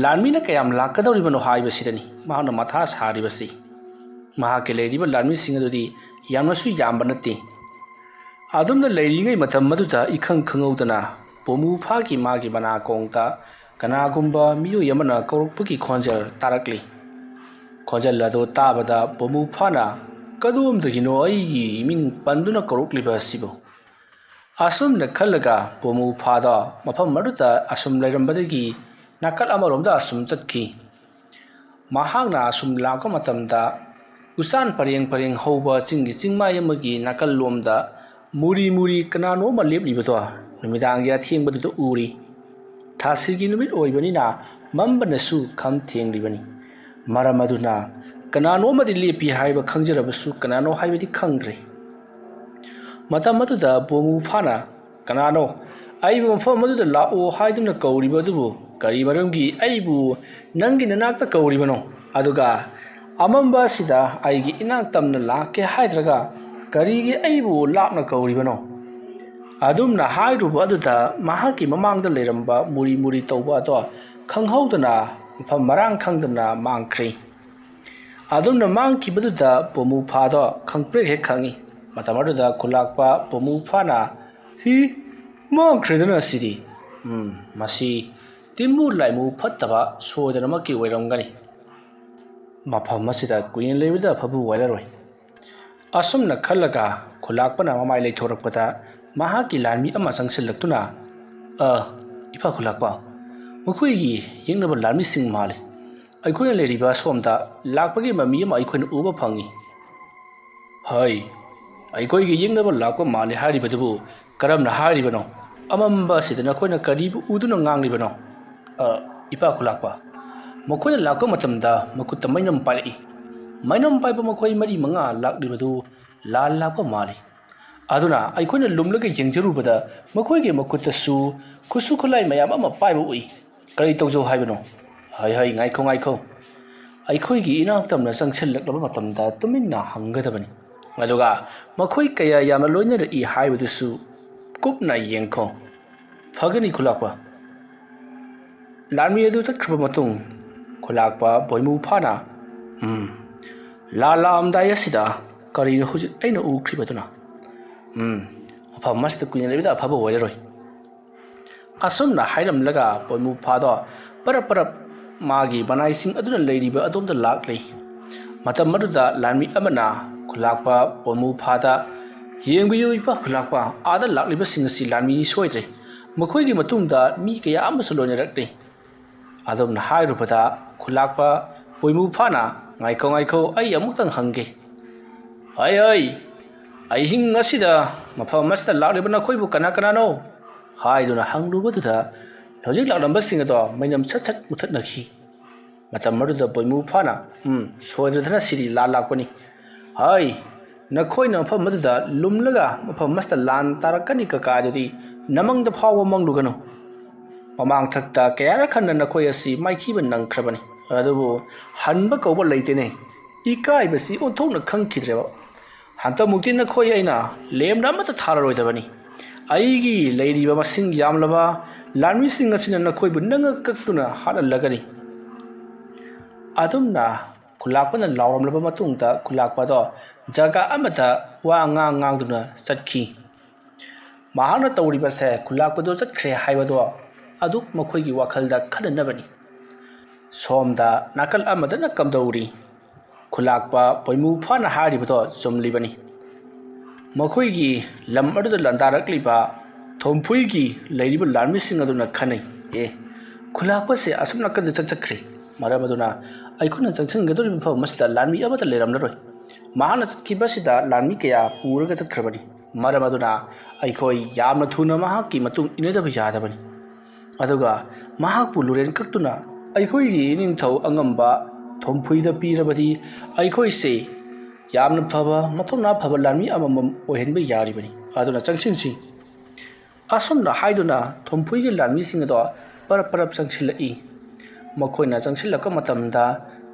ꯂꯥꯟꯃꯤꯅ ꯀꯌꯥꯝ ꯂꯥꯛꯀꯗꯧꯔꯤꯕꯅꯣ ꯍꯥꯏꯕꯁꯤꯗꯅꯤ ꯃꯍꯥꯛꯅ ꯃꯊꯥ ꯁꯥꯔꯤꯕꯁꯤ꯫ ꯃꯍꯥꯛꯀꯤ ꯂꯩꯔꯤꯕ ꯂꯥꯟꯃꯤꯁꯤꯡ ꯑꯗꯨꯗꯤ ꯌꯥꯝꯅꯁꯨ ꯌꯥꯝꯕ ꯅꯠꯇꯦ꯫ ꯑꯗꯨꯝꯅ ꯂꯩꯔꯤꯉꯩ ꯃꯇꯝ ꯑꯗꯨꯗ ꯏꯈꯪ ꯈꯪꯍꯧꯗꯅ ꯄꯣꯃꯨ ꯐꯥꯒꯤ ꯃꯥꯒꯤ ꯃꯅꯥꯀꯣꯡꯗ ꯀꯅꯥꯒꯨꯝꯕ ꯃꯤꯑꯣꯏ ꯑꯃꯅ ꯀꯧꯔꯛꯄꯒꯤ ꯈꯣꯟꯖꯦꯜ ꯇꯥꯔꯛꯂꯤ꯫ ꯈꯣꯟꯖꯦꯜ ꯑꯗꯨ ꯇꯥꯕꯗ ꯄꯣꯃꯨ ꯐꯥꯅ, "ꯀꯗꯣꯝꯗꯒꯤꯅꯣ ꯑꯩꯒꯤ ꯃꯤꯡ ꯄꯟꯗꯨꯅ ꯀꯧꯔꯛꯂꯤꯕ ꯑꯁꯤꯕꯨ?" ꯑꯁꯨꯝꯅ ꯈꯜꯂꯒ ꯄꯣꯃꯨ ꯐꯥꯗꯣ ꯃꯐꯝ ꯑꯗꯨꯗ ꯑꯁꯨꯝ ꯂꯩꯔꯝꯕꯗꯒꯤ ꯅꯥꯀꯜ ꯑꯃꯔꯣꯝꯗ ꯑꯁꯨꯝ ꯆꯠꯈꯤ꯫ ꯃꯍꯥꯛꯅ ꯑꯁꯨꯝ ꯂꯥꯛꯄ ꯃꯇꯝꯗ ꯎꯆꯥꯟ ꯄꯔꯦꯡ ꯄꯔꯦꯡ ꯍꯧꯕ ꯆꯤꯡꯒꯤ ꯆꯤꯡꯃꯥꯏ ꯑꯃꯒꯤ ꯅꯥꯀꯜꯂꯣꯝꯗ ꯃꯨꯔꯤ ꯃꯨꯔꯤ ꯀꯅꯥꯅꯣ ꯑꯃ ꯂꯦꯞꯂꯤꯕꯗꯣ ꯅꯨꯃꯤꯗꯥꯡꯒꯤ ꯑꯊꯦꯡꯕꯗꯨꯗ ꯎꯔꯤ꯫ ꯊꯥꯁꯤꯒꯤ ꯅꯨꯃꯤꯠ ꯑꯣꯏꯕꯅꯤꯅ ꯃꯝꯕꯅꯁꯨ ꯈꯝ ꯊꯦꯡꯂꯤꯕꯅꯤ꯫ ꯃꯔꯝ ꯑꯗꯨꯅ ꯀꯅꯥꯅꯣ ꯑꯃꯗꯤ ꯂꯦꯞꯄꯤ ꯍꯥꯏꯕ ꯈꯪꯖꯔꯕꯁꯨ ꯀꯅꯥꯅꯣ ꯍꯥꯏꯕꯗꯤ ꯈꯪꯗ꯭ꯔꯦ꯫ ꯃꯇꯝ ꯑꯗꯨꯗ ꯄꯣꯃꯨ ꯐꯥꯅ, "ꯀꯅꯥꯅꯣ ꯑꯩꯕꯨ ꯃꯐꯝ ꯑꯗꯨꯗ ꯂꯥꯛꯑꯣ ꯍꯥꯏꯗꯨꯅ ꯀꯧꯔꯤꯕ ꯑꯗꯨꯕꯨ? ꯀꯔꯤ ꯃꯔꯝꯒꯤ ꯑꯩꯕꯨ ꯅꯪꯒꯤ ꯅꯅꯥꯛꯇ ꯀꯧꯔꯤꯕꯅꯣ? ꯑꯗꯨꯒ ꯑꯃꯝꯕ ꯑꯁꯤꯗ ꯑꯩꯒꯤ ꯏꯅꯥꯛ ꯇꯝꯅ ꯂꯥꯛꯀꯦ ꯍꯥꯏꯗ꯭ꯔꯒ ꯀꯔꯤꯒꯤ ꯑꯩꯕꯨ ꯂꯥꯞꯅ ꯀꯧꯔꯤꯕꯅꯣ?" ꯑꯗꯨꯝꯅ ꯍꯥꯏꯔꯨꯕ ꯑꯗꯨꯗ ꯃꯍꯥꯛꯀꯤ ꯃꯃꯥꯡꯗ ꯂꯩꯔꯝꯕ ꯃꯨꯔꯤ ꯃꯨꯔꯤ ꯇꯧꯕ ꯑꯗꯣ ꯈꯪꯍꯧꯗꯅ ꯃꯐꯝ ꯃꯔꯥꯡ ꯈꯪꯗꯅ ꯃꯥꯡꯈ꯭ꯔꯦ꯫ ꯑꯗꯨꯝꯅ ꯃꯥꯡꯈꯤꯕꯗꯨꯗ ꯄꯣꯃꯨ ꯐꯥꯗꯣ ꯈꯪꯄ꯭ꯔꯦꯛ ꯍꯦꯛ ꯈꯪꯉꯤ꯫ ꯃꯇꯝ ꯑꯗꯨꯗ ꯈꯨꯂꯥꯛꯄ ꯄꯣꯃꯨ ꯐꯥꯅ, "ꯍꯤ, ꯃꯥꯡꯈ꯭ꯔꯦꯗꯅ ꯁꯤꯗꯤ꯫ ꯎꯝ, ꯃꯁꯤ ꯇꯤꯟꯃꯨ ꯂꯥꯏꯃꯨ ꯐꯠꯇꯕ ꯁꯣꯏꯗꯅꯃꯛꯀꯤ ꯑꯣꯏꯔꯝꯒꯅꯤ꯫ ꯃꯐꯝ ꯑꯁꯤꯗ ꯀꯨꯏꯅ ꯂꯩꯕꯗ ꯑꯐꯕ ꯑꯣꯏꯔꯔꯣꯏ"꯫ ꯑꯁꯨꯝꯅ ꯈꯜꯂꯒ ꯈꯨꯂꯥꯛꯄꯅ ꯃꯃꯥꯏ ꯂꯩꯊꯣꯔꯛꯄꯗ ꯃꯍꯥꯛꯀꯤ ꯂꯥꯟꯃꯤ ꯑꯃ ꯆꯪꯁꯤꯜꯂꯛꯇꯨꯅ, "ꯑ, ꯏꯄꯥ ꯈꯨꯂꯥꯛꯄ, ꯃꯈꯣꯏꯒꯤ ꯌꯦꯛꯅꯕ ꯂꯥꯟꯃꯤꯁꯤꯡ ꯃꯥꯜꯂꯤ꯫ ꯑꯩꯈꯣꯏꯅ ꯂꯩꯔꯤꯕ ꯑꯁꯣꯝꯗ ꯂꯥꯛꯄꯒꯤ ꯃꯃꯤ ꯑꯃ ꯑꯩꯈꯣꯏꯅ ꯎꯕ ꯐꯪꯏ"꯫ "ꯍꯩ, ꯑꯩꯈꯣꯏꯒꯤ ꯌꯦꯛꯅꯕ ꯂꯥꯛꯄ ꯃꯥꯜꯂꯤ ꯍꯥꯏꯔꯤꯕꯗꯨꯕꯨ ꯀꯔꯝꯅ ꯍꯥꯏꯔꯤꯕꯅꯣ? ꯑꯃꯝꯕ ꯑꯁꯤꯗ ꯅꯈꯣꯏꯅ ꯀꯔꯤꯕꯨ ꯎꯗꯨꯅ ꯉꯥꯡꯂꯤꯕꯅꯣ?" "ꯑ, ꯏꯄꯥ ꯈꯨꯂꯥꯛꯄ, ꯃꯈꯣꯏꯅ ꯂꯥꯛꯄ ꯃꯇꯝꯗ ꯃꯈꯨꯠꯇ ꯃꯩꯅꯝ ꯄꯥꯏꯔꯛꯏ꯫ ꯃꯩꯅꯝ ꯄꯥꯏꯕ ꯃꯈꯣꯏ ꯃꯔꯤ ꯃꯉꯥ ꯂꯥꯛꯂꯤꯕꯗꯨ ꯂꯥꯟ ꯂꯥꯛꯄ ꯃꯥꯜꯂꯤ꯫ ꯑꯗꯨꯅ ꯑꯩꯈꯣꯏꯅ ꯂꯨꯝꯂꯒ ꯌꯦꯡꯖꯔꯨꯕꯗ ꯃꯈꯣꯏꯒꯤ ꯃꯈꯨꯠꯇꯁꯨ ꯈꯨꯠꯁꯨ ꯈꯨꯠꯂꯥꯏ ꯃꯌꯥꯝ ꯑꯃ ꯄꯥꯏꯕ ꯎꯏ꯫ ꯀꯔꯤ ꯇꯧꯖꯧ ꯍꯥꯏꯕꯅꯣ?" "ꯍꯩ, ꯍꯩ, ꯉꯥꯏꯈꯣ, ꯉꯥꯏꯈꯣ꯫ ꯑꯩꯈꯣꯏꯒꯤ ꯏꯅꯥꯛ ꯇꯝꯅ ꯆꯪꯁꯤꯜꯂꯛꯂꯕ ꯃꯇꯝꯗ ꯇꯨꯃꯤꯟꯅ ꯍꯪꯒꯗꯕꯅꯤ꯫ ꯑꯗꯨꯒ ꯃꯈꯣꯏ ꯀꯌꯥ ꯌꯥꯝꯅ ꯂꯣꯏꯅꯔꯛꯏ ꯍꯥꯏꯕꯗꯨꯁꯨ ꯀꯨꯞꯅ ꯌꯦꯡꯈꯣ"꯫ "ꯐꯒꯅꯤ ꯈꯨꯂꯥꯛꯄ"꯫ ꯂꯥꯟꯃꯤ ꯑꯗꯨ ꯆꯠꯈ꯭ꯔꯕ ꯃꯇꯨꯡ ꯈꯨꯂꯥꯛꯄ ꯄꯣꯏꯃꯨ ꯐꯥꯅ, "ꯎꯝ, ꯂꯥꯟ ꯂꯥꯛꯑꯝꯗꯥꯏ ꯑꯁꯤꯗ ꯀꯔꯤꯅꯣ ꯍꯧꯖꯤꯛ ꯑꯩꯅ ꯎꯈ꯭ꯔꯤꯕꯗꯨꯅ? "ꯎꯝ, ꯃꯐꯝ ꯑꯁꯤꯗ ꯀꯨꯏꯅ ꯂꯩꯕꯗ ꯑꯐꯕ ꯑꯣꯏꯔꯔꯣꯏ"꯫ ꯑꯁꯨꯝꯅ ꯍꯥꯏꯔꯝꯂꯒ ꯄꯣꯏꯃꯨ ꯐꯥꯗꯣ ꯄꯔꯞ ꯄꯔꯞ ꯃꯥꯒꯤ ꯃꯅꯥꯏꯁꯤꯡ ꯑꯗꯨꯅ ꯂꯩꯔꯤꯕ ꯑꯗꯣꯝꯗ ꯂꯥꯛꯂꯤ꯫ ꯃꯇꯝ ꯑꯗꯨꯗ ꯂꯥꯟꯃꯤ ꯑꯃꯅ ꯈꯨꯂꯥꯛꯄ ꯄꯣꯏꯃꯨ ꯐꯥꯗ, "ꯌꯦꯡꯕꯤꯌꯨ ꯏꯄꯥ ꯈꯨꯂꯥꯛꯄ, ꯑꯥꯗ ꯂꯥꯛꯂꯤꯕꯁꯤꯡ ꯑꯁꯤ ꯂꯥꯟꯃꯤꯗꯤ ꯁꯣꯏꯗ꯭ꯔꯦ꯫ ꯃꯈꯣꯏꯒꯤ ꯃꯇꯨꯡꯗ ꯃꯤ ꯀꯌꯥ ꯑꯃꯁꯨ ꯂꯣꯏꯅꯔꯛꯂꯤ"꯫ ꯑꯗꯨꯝꯅ ꯍꯥꯏꯔꯨꯕꯗ ꯈꯨꯂꯥꯛꯄ ꯄꯣꯏꯃꯨ ꯐꯥꯅ, "ꯉꯥꯏꯈꯣ, ꯉꯥꯏꯈꯣ, ꯑꯩ ꯑꯃꯨꯛꯇꯪ ꯍꯪꯒꯦ꯫ ꯍꯩ, ꯍꯩ, ꯑꯍꯤꯡ ꯑꯁꯤꯗ ꯃꯐꯝ ꯑꯁꯤꯗ ꯂꯥꯛꯂꯤꯕ ꯅꯈꯣꯏꯕꯨ ꯀꯅꯥ ꯀꯅꯥꯅꯣ?" ꯍꯥꯏꯗꯨꯅ ꯍꯪꯂꯨꯕꯗꯨꯗ ꯍꯧꯖꯤꯛ ꯂꯥꯛꯂꯝꯕꯁꯤꯡ ꯑꯗꯣ ꯃꯩꯅꯝ ꯁꯠ ꯁꯠ ꯃꯨꯊꯠꯅꯈꯤ꯫ ꯃꯇꯝ ꯑꯗꯨꯗ ꯄꯣꯏꯃꯨ ꯐꯥꯅ, "ꯎꯝ, ꯁꯣꯏꯗ꯭ꯔꯗꯅ ꯁꯤꯗꯤ ꯂꯥꯟ ꯂꯥꯛꯄꯅꯤ꯫ ꯍꯩ, ꯅꯈꯣꯏꯅ ꯃꯐꯝ ꯑꯗꯨꯗ ꯂꯨꯝꯂꯒ ꯃꯐꯝ ꯑꯁꯤꯗ ꯂꯥꯟ ꯇꯥꯔꯛꯀꯅꯤ ꯀꯀꯥ ꯑꯗꯨꯗꯤ ꯅꯃꯪꯗ ꯐꯥꯎꯕ ꯃꯪꯂꯨꯒꯅꯨ꯫ ꯃꯃꯥꯡꯊꯛꯇ ꯀꯌꯥꯔꯛ ꯍꯟꯅ ꯅꯈꯣꯏ ꯑꯁꯤ ꯃꯥꯏꯊꯤꯕ ꯅꯪꯈ꯭ꯔꯕꯅꯤ, ꯑꯗꯨꯕꯨ ꯍꯟꯕ ꯀꯧꯕ ꯂꯩꯇꯦꯅꯦ꯫ ꯏꯀꯥꯏꯕꯁꯤ ꯑꯣꯟꯊꯣꯛꯅ ꯈꯪꯈꯤꯗ꯭ꯔꯦꯕ꯫ ꯍꯟꯗꯛꯃꯨꯛꯇꯤ ꯅꯈꯣꯏ ꯑꯩꯅ ꯂꯦꯝꯅ ꯑꯃꯠꯇ ꯊꯥꯔꯔꯣꯏꯗꯕꯅꯤ꯫ ꯑꯩꯒꯤ ꯂꯩꯔꯤꯕ ꯃꯁꯤꯡ ꯌꯥꯝꯂꯕ ꯂꯥꯟꯃꯤꯁꯤꯡ ꯑꯁꯤꯅ ꯅꯈꯣꯏꯕꯨ ꯅꯪꯉ ꯀꯛꯇꯨꯅ ꯍꯥꯠꯍꯜꯂꯒꯅꯤ"꯫ ꯑꯗꯨꯝꯅ ꯈꯨꯂꯥꯛꯄꯅ ꯂꯥꯎꯔꯝꯂꯕ ꯃꯇꯨꯡꯗ ꯈꯨꯂꯥꯛꯄꯗꯣ ꯖꯒꯥ ꯑꯃꯗ ꯋꯥ ꯉꯥꯡ ꯉꯥꯡꯗꯨꯅ ꯆꯠꯈꯤ꯫ ꯃꯍꯥꯛꯅ ꯇꯧꯔꯤꯕꯁꯦ ꯈꯨꯂꯥꯛꯄꯗꯣ ꯆꯠꯈ꯭ꯔꯦ ꯍꯥꯏꯕꯗꯣ ꯑꯗꯨ ꯃꯈꯣꯏꯒꯤ ꯋꯥꯈꯜꯗ ꯈꯟꯅꯅꯕꯅꯤ꯫ ꯁꯣꯝꯗ ꯅꯥꯀꯜ ꯑꯃꯗꯅ ꯀꯝꯗꯧꯔꯤ? ꯈꯨꯂꯥꯛꯄ ꯄꯣꯏꯃꯨ ꯐꯥꯅ ꯍꯥꯏꯔꯤꯕꯗꯣ ꯆꯨꯝꯂꯤꯕꯅꯤ꯫ ꯃꯈꯣꯏꯒꯤ ꯂꯝ ꯑꯗꯨꯗ ꯂꯥꯟꯗꯥꯔꯛꯂꯤꯕ ꯊꯣꯝꯐꯨꯏꯒꯤ ꯂꯩꯔꯤꯕ ꯂꯥꯟꯃꯤꯁꯤꯡ ꯑꯗꯨꯅ ꯈꯟꯅꯩ, "ꯑꯦ, ꯈꯨꯂꯥꯛꯄꯁꯦ ꯑꯁꯨꯝ ꯅꯥꯀꯟꯗ ꯆꯠꯆꯈ꯭ꯔꯦ, ꯃꯔꯝ ꯑꯗꯨꯅ ꯑꯩꯈꯣꯏꯅ ꯆꯪꯁꯤꯟꯒꯗꯧꯔꯤꯕ ꯃꯐꯝ ꯑꯁꯤꯗ ꯂꯥꯟꯃꯤ ꯑꯃꯠꯇ ꯂꯩꯔꯝꯂꯔꯣꯏ꯫ ꯃꯍꯥꯛꯅ ꯆꯠꯈꯤꯕꯁꯤꯗ ꯂꯥꯟꯃꯤ ꯀꯌꯥ ꯄꯨꯔꯒ ꯆꯠꯈ꯭ꯔꯕꯅꯤ, ꯃꯔꯝ ꯑꯗꯨꯅ ꯑꯩꯈꯣꯏ ꯌꯥꯝꯅ ꯊꯨꯅ ꯃꯍꯥꯛꯀꯤ ꯃꯇꯨꯡ ꯏꯟꯅꯗꯕ ꯌꯥꯗꯕꯅꯤ"꯫ ꯑꯗꯨꯒ ꯃꯍꯥꯛꯄꯨ ꯂꯨꯔꯦꯟ ꯀꯛꯇꯨꯅ ꯑꯩꯈꯣꯏꯒꯤ ꯏꯅꯤꯡꯊꯧ ꯑꯉꯝꯕ ꯊꯣꯝꯐꯨꯏꯗ ꯄꯤꯔꯕꯗꯤ ꯑꯩꯈꯣꯏꯁꯦ ꯌꯥꯝꯅ ꯐꯕ, ꯃꯊꯧꯅꯥ ꯐꯕ ꯂꯥꯟꯃꯤ ꯑꯃꯃꯝ ꯑꯣꯏꯍꯟꯕ ꯌꯥꯔꯤꯕꯅꯤ꯫ ꯑꯗꯨꯅ ꯆꯪꯁꯤꯟꯁꯤ꯫ ꯑꯁꯨꯝꯅ ꯍꯥꯏꯗꯨꯅ ꯊꯣꯝꯐꯨꯏꯒꯤ ꯂꯥꯟꯃꯤꯁꯤꯡ ꯑꯗꯣ ꯄꯔꯞ ꯄꯔꯞ ꯆꯪꯁꯤꯜꯂꯛꯏ꯫ ꯃꯈꯣꯏꯅ ꯆꯪꯁꯤꯜꯂꯛꯄ ꯃꯇꯝꯗ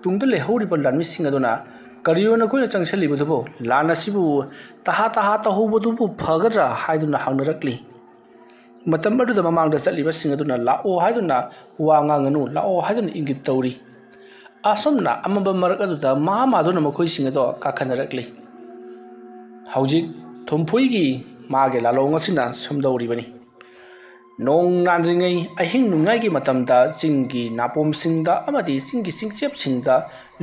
ꯇꯨꯡꯗ ꯂꯩꯍꯧꯔꯤꯕ ꯂꯥꯟꯃꯤꯁꯤꯡ ꯑꯗꯨꯅ, "ꯀꯔꯤꯅꯣ ꯅꯈꯣꯏꯅ ꯆꯪꯁꯤꯜꯂꯤꯕꯗꯨꯕꯨ? ꯂꯥꯟ ꯑꯁꯤꯕꯨ ꯇꯍꯥ ꯇꯍꯥ ꯇꯧꯍꯧꯕꯗꯨꯕꯨ ꯐꯒꯗ꯭ꯔꯥ?" ꯍꯥꯏꯗꯨꯅ ꯍꯪꯅꯔꯛꯂꯤ꯫ ꯃꯇꯝ ꯑꯗꯨꯗ ꯃꯃꯥꯡꯗ ꯆꯠꯂꯤꯕꯁꯤꯡ ꯑꯗꯨꯅ "ꯂꯥꯛꯑꯣ" ꯍꯥꯏꯗꯨꯅ ꯋꯥ ꯉꯥꯡꯒꯅꯨ, "ꯂꯥꯛꯑꯣ" ꯍꯥꯏꯗꯨꯅ ꯏꯪꯒꯤꯠ ꯇꯧꯔꯤ꯫ ꯑꯁꯨꯝꯅ ꯑꯃꯝꯕ ꯃꯔꯛ ꯑꯗꯨꯗ ꯃꯍꯥ ꯃꯥꯗꯨꯅ ꯃꯈꯣꯏꯁꯤꯡ ꯑꯗꯣ ꯀꯥꯈꯠꯅꯔꯛꯂꯤ꯫ ꯍꯧꯖꯤꯛ ꯊꯨꯝꯐꯨꯏꯒꯤ ꯃꯥꯒꯤ ꯂꯥꯂꯣꯡ ꯑꯁꯤꯅ ꯁꯨꯝꯗꯧꯔꯤꯕꯅꯤ꯫ ꯅꯣꯡ ꯉꯥꯟꯗ꯭ꯔꯤꯉꯩ ꯑꯍꯤꯡ ꯅꯣꯡꯌꯥꯏꯒꯤ ꯃꯇꯝꯗ ꯆꯤꯡꯒꯤ ꯅꯥꯄꯣꯝꯁꯤꯡꯗ ꯑꯃꯗꯤ ꯆꯤꯡꯒꯤ ꯆꯤꯡꯆꯦꯞꯁꯤꯡꯗ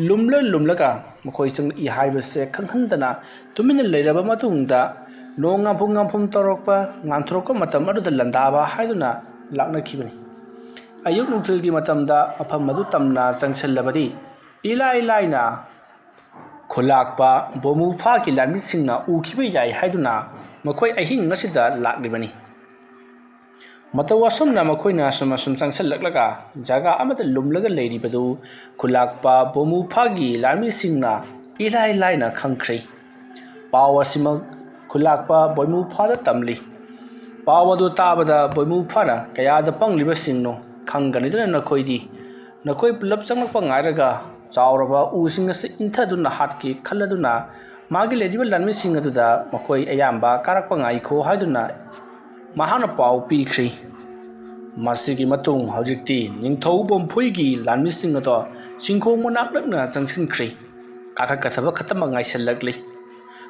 ꯂꯨꯝꯂ ꯂꯨꯝꯂꯒ ꯃꯈꯣꯏ ꯆꯪꯂꯛꯏ ꯍꯥꯏꯕꯁꯦ ꯈꯪꯍꯟꯗꯅ ꯇꯨꯃꯤꯟꯅ ꯂꯩꯔꯕ ꯃꯇꯨꯡꯗ, ꯅꯣꯡ ꯉꯥꯝꯐꯨꯝ ꯉꯥꯝꯐꯨꯝ ꯇꯧꯔꯛꯄ, ꯉꯥꯟꯊꯣꯔꯛꯄ ꯃꯇꯝ ꯑꯗꯨꯗ ꯂꯥꯟꯗꯥꯕ ꯍꯥꯏꯗꯨꯅ ꯂꯥꯛꯅꯈꯤꯕꯅꯤ꯫ ꯑꯌꯨꯛ ꯅꯨꯡꯊꯤꯜꯒꯤ ꯃꯇꯝꯗ ꯃꯐꯝ ꯑꯗꯨ ꯇꯝꯅ ꯆꯪꯁꯤꯜꯂꯕꯗꯤ, ꯏꯂꯥꯏ ꯂꯥꯏꯅ ꯈꯨꯂꯥꯛꯄ ꯕꯣꯃꯨꯐꯥꯒꯤ ꯂꯥꯟꯃꯤꯁꯤꯡꯅ ꯎꯈꯤꯕ ꯌꯥꯏ ꯍꯥꯏꯗꯨꯅ ꯃꯈꯣꯏ ꯑꯍꯤꯡ ꯑꯁꯤꯗ ꯂꯥꯛꯂꯤꯕꯅꯤ꯫ ꯃꯇꯧ ꯑꯁꯨꯝꯅ ꯃꯈꯣꯏꯅ ꯑꯁꯨꯝ ꯑꯁꯨꯝ ꯆꯪꯁꯤꯜꯂꯛꯂꯒ ꯖꯒꯥ ꯑꯃꯗ ꯂꯨꯝꯂꯒ ꯂꯩꯔꯤꯕꯗꯨ ꯈꯨꯂꯥꯛꯄ ꯕꯣꯃꯨꯐꯥꯒꯤ ꯂꯥꯟꯃꯤꯁꯤꯡꯅ ꯏꯂꯥꯏ ꯂꯥꯏꯅ ꯈꯪꯈ꯭ꯔꯦ꯫ ꯄꯥꯎ ꯑꯁꯤꯃꯛ ꯈꯨꯂꯥꯛꯄ ꯕꯣꯏꯃꯨꯐꯥꯗ ꯇꯝꯂꯤ꯫ ꯄꯥꯎ ꯑꯗꯨ ꯇꯥꯕꯗ ꯕꯣꯏꯃꯨꯐꯥꯅ ꯀꯌꯥꯗ ꯄꯪꯂꯤꯕꯁꯤꯡꯅꯣ, ꯈꯪꯒꯅꯤꯗꯅ ꯅꯈꯣꯏꯗꯤ꯫ ꯅꯈꯣꯏ ꯄꯨꯂꯞ ꯆꯪꯂꯛꯄ ꯉꯥꯏꯔꯒ ꯆꯥꯎꯔꯕ ꯎꯁꯤꯡ ꯑꯁꯤ ꯏꯟꯊꯗꯨꯅ ꯍꯥꯠꯀꯦ ꯈꯜꯂꯗꯨꯅ ꯃꯥꯒꯤ ꯂꯩꯔꯤꯕ ꯂꯥꯟꯃꯤꯁꯤꯡ ꯑꯗꯨꯗ ꯃꯈꯣꯏ ꯑꯌꯥꯝꯕ ꯀꯥꯔꯛꯄ ꯉꯥꯏꯈꯣ ꯍꯥꯏꯗꯨꯅ ꯃꯍꯥꯛꯅ ꯄꯥꯎ ꯄꯤꯈ꯭ꯔꯤ꯫ ꯃꯁꯤꯒꯤ ꯃꯇꯨꯡ ꯍꯧꯖꯤꯛꯇꯤ ꯅꯤꯡꯊꯧ ꯕꯣꯝꯐꯨꯏꯒꯤ ꯂꯥꯟꯃꯤꯁꯤꯡ ꯑꯗꯣ ꯆꯤꯡꯈꯣꯡ ꯃꯅꯥꯛ ꯅꯛꯅ ꯆꯪꯁꯤꯟꯈ꯭ꯔꯤ꯫ ꯀꯥꯈꯠꯀꯗꯕ ꯈꯛꯇꯃꯛ ꯉꯥꯏꯁꯤꯜꯂꯛꯂꯤ꯫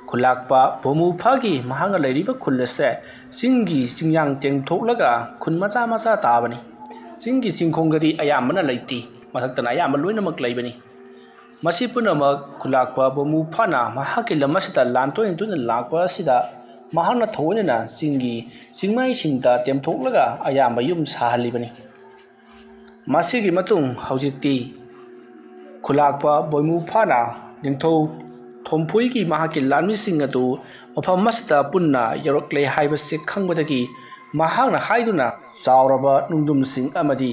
ꯈꯨꯂꯥꯛꯄ ꯕꯣꯃꯨꯐꯥꯒꯤ ꯃꯍꯥꯛꯅ ꯂꯩꯔꯤꯕ ꯈꯨꯜ ꯑꯁꯦ ꯆꯤꯡꯒꯤ ꯆꯤꯡꯌꯥꯡ ꯇꯦꯝꯊꯣꯛꯂꯒ ꯈꯨꯟ ꯃꯆꯥ ꯃꯆꯥ ꯇꯥꯕꯅꯤ꯫ ꯆꯤꯡꯒꯤ ꯆꯤꯡꯈꯣꯡꯗꯗꯤ ꯑꯌꯥꯝꯕꯅ ꯂꯩꯇꯦ, ꯃꯊꯛꯇꯅ ꯑꯌꯥꯝꯕ ꯂꯣꯏꯅꯃꯛ ꯂꯩꯕꯅꯤ꯫ ꯃꯁꯤ ꯄꯨꯝꯅꯃꯛ ꯈꯨꯂꯥꯛꯄ ꯕꯣꯃꯨꯐꯥꯅ ꯃꯍꯥꯛꯀꯤ ꯂꯝ ꯑꯁꯤꯗ ꯂꯥꯟ ꯇꯣꯏꯅ ꯇꯣꯏꯅ ꯂꯥꯛꯄ ꯑꯁꯤꯗ ꯃꯍꯥꯛꯅ ꯊꯑꯣꯏꯅꯅ ꯆꯤꯡꯒꯤ ꯆꯤꯡꯃꯥꯏꯁꯤꯡꯗ ꯇꯦꯝꯊꯣꯛꯂꯒ ꯑꯌꯥꯝꯕ ꯌꯨꯝ ꯁꯥꯍꯜꯂꯤꯕꯅꯤ꯫ ꯃꯁꯤꯒꯤ ꯃꯇꯨꯡ ꯍꯧꯖꯤꯛꯇꯤ ꯈꯨꯂꯥꯛꯄ ꯕꯣꯏꯃꯨꯐꯥꯅ ꯅꯤꯡꯊꯧ ꯊꯣꯝꯐꯨꯏꯒꯤ ꯃꯍꯥꯛꯀꯤ ꯂꯥꯟꯃꯤꯁꯤꯡ ꯑꯗꯨ ꯃꯐꯝ ꯑꯁꯤꯗ ꯄꯨꯟꯅ ꯌꯧꯔꯛꯂꯦ ꯍꯥꯏꯕꯁꯤ ꯈꯪꯕꯗꯒꯤ ꯃꯍꯥꯛꯅ ꯍꯥꯏꯗꯨꯅ ꯆꯥꯎꯔꯕ ꯅꯨꯡꯗꯨꯝꯁꯤꯡ ꯑꯃꯗꯤ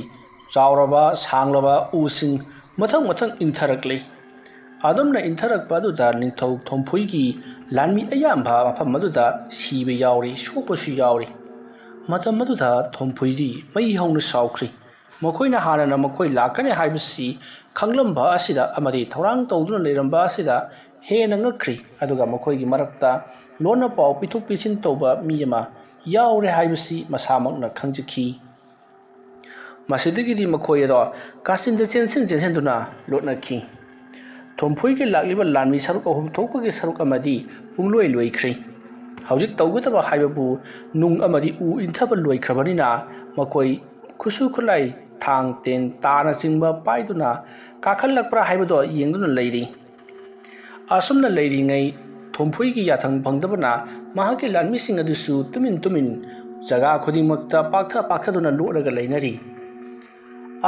ꯆꯥꯎꯔꯕ ꯁꯥꯡꯂꯕ ꯎꯁꯤꯡ ꯃꯊꯪ ꯃꯊꯪ ꯏꯟꯊꯔꯛꯂꯤ꯫ ꯑꯗꯨꯝꯅ ꯏꯟꯊꯔꯛꯄ ꯑꯗꯨꯗ ꯅꯤꯡꯊꯧ ꯊꯣꯝꯐꯨꯏꯒꯤ ꯂꯥꯟꯃꯤ ꯑꯌꯥꯝꯕ ꯃꯐꯝ ꯑꯗꯨꯗ ꯁꯤꯕ ꯌꯥꯎꯔꯤ, ꯁꯣꯛꯄꯁꯨ ꯌꯥꯎꯔꯤ꯫ ꯃꯇꯝ ꯑꯗꯨꯗ ꯊꯣꯝꯐꯨꯏꯗꯤ ꯃꯩ ꯍꯧꯅ ꯁꯥꯎꯈ꯭ꯔꯤ꯫ ꯃꯈꯣꯏꯅ ꯍꯥꯟꯅꯅ ꯃꯈꯣꯏ ꯂꯥꯛꯀꯅꯤ ꯍꯥꯏꯕꯁꯤ ꯈꯪꯂꯝꯕ ꯑꯁꯤꯗ ꯑꯃꯗꯤ ꯊꯧꯔꯥꯡ ꯇꯧꯗꯨꯅ ꯂꯩꯔꯝꯕ ꯑꯁꯤꯗ ꯍꯦꯟꯅ ꯉꯛꯈ꯭ꯔꯤ꯫ ꯑꯗꯨꯒ ꯃꯈꯣꯏꯒꯤ ꯃꯔꯛꯇ ꯂꯣꯟꯅ ꯄꯥꯎ ꯄꯤꯊꯣꯛ ꯄꯤꯁꯤꯟ ꯇꯧꯕ ꯃꯤ ꯑꯃ ꯌꯥꯎꯔꯦ ꯍꯥꯏꯕꯁꯤ ꯃꯁꯥꯃꯛꯅ ꯈꯪꯖꯈꯤ꯫ ꯃꯁꯤꯗꯒꯤꯗꯤ ꯃꯈꯣꯏ ꯑꯗꯣ ꯀꯥꯆꯤꯟꯗ ꯆꯦꯟꯁꯤꯟ ꯆꯦꯟꯁꯤꯟꯗꯨꯅ ꯂꯣꯠꯅꯈꯤ꯫ ꯊꯣꯝꯐꯨꯏꯒꯤ ꯂꯥꯛꯂꯤꯕ ꯂꯥꯟꯃꯤ ꯁꯔꯨꯛ ꯑꯍꯨꯝ ꯊꯣꯛꯄꯒꯤ ꯁꯔꯨꯛ ꯑꯃꯗꯤ ꯄꯨꯡꯂꯣꯏ ꯂꯣꯏꯈ꯭ꯔꯦ꯫ ꯍꯧꯖꯤꯛ ꯇꯧꯒꯗꯕ ꯍꯥꯏꯕꯕꯨ ꯅꯨꯡ ꯑꯃꯗꯤ ꯎ ꯏꯟꯊꯕ ꯂꯣꯏꯈ꯭ꯔꯕꯅꯤꯅ ꯃꯈꯣꯏ ꯈꯨꯠꯁꯨ ꯈꯨꯠꯂꯥꯏ, ꯊꯥꯡ, ꯇꯦꯟ, ꯇꯥꯅꯆꯤꯡꯕ ꯄꯥꯏꯗꯨꯅ ꯀꯥꯈꯠꯂꯛꯄ꯭ꯔꯥ ꯍꯥꯏꯕꯗꯣ ꯌꯦꯡꯗꯨꯅ ꯂꯩꯔꯤ꯫ ꯑꯁꯨꯝꯅ ꯂꯩꯔꯤꯉꯩ ꯊꯣꯝꯐꯨꯏꯒꯤ ꯌꯥꯊꯪ ꯐꯪꯗꯕꯅ ꯃꯍꯥꯛꯀꯤ ꯂꯥꯟꯃꯤꯁꯤꯡ ꯑꯗꯨꯁꯨ ꯇꯨꯃꯤꯟ ꯇꯨꯃꯤꯟ ꯖꯒꯥ ꯈꯨꯗꯤꯡꯃꯛꯇ ꯄꯥꯛꯊ ꯄꯥꯛꯊꯗꯨꯅ ꯂꯣꯠꯂꯒ ꯂꯩꯅꯔꯤ꯫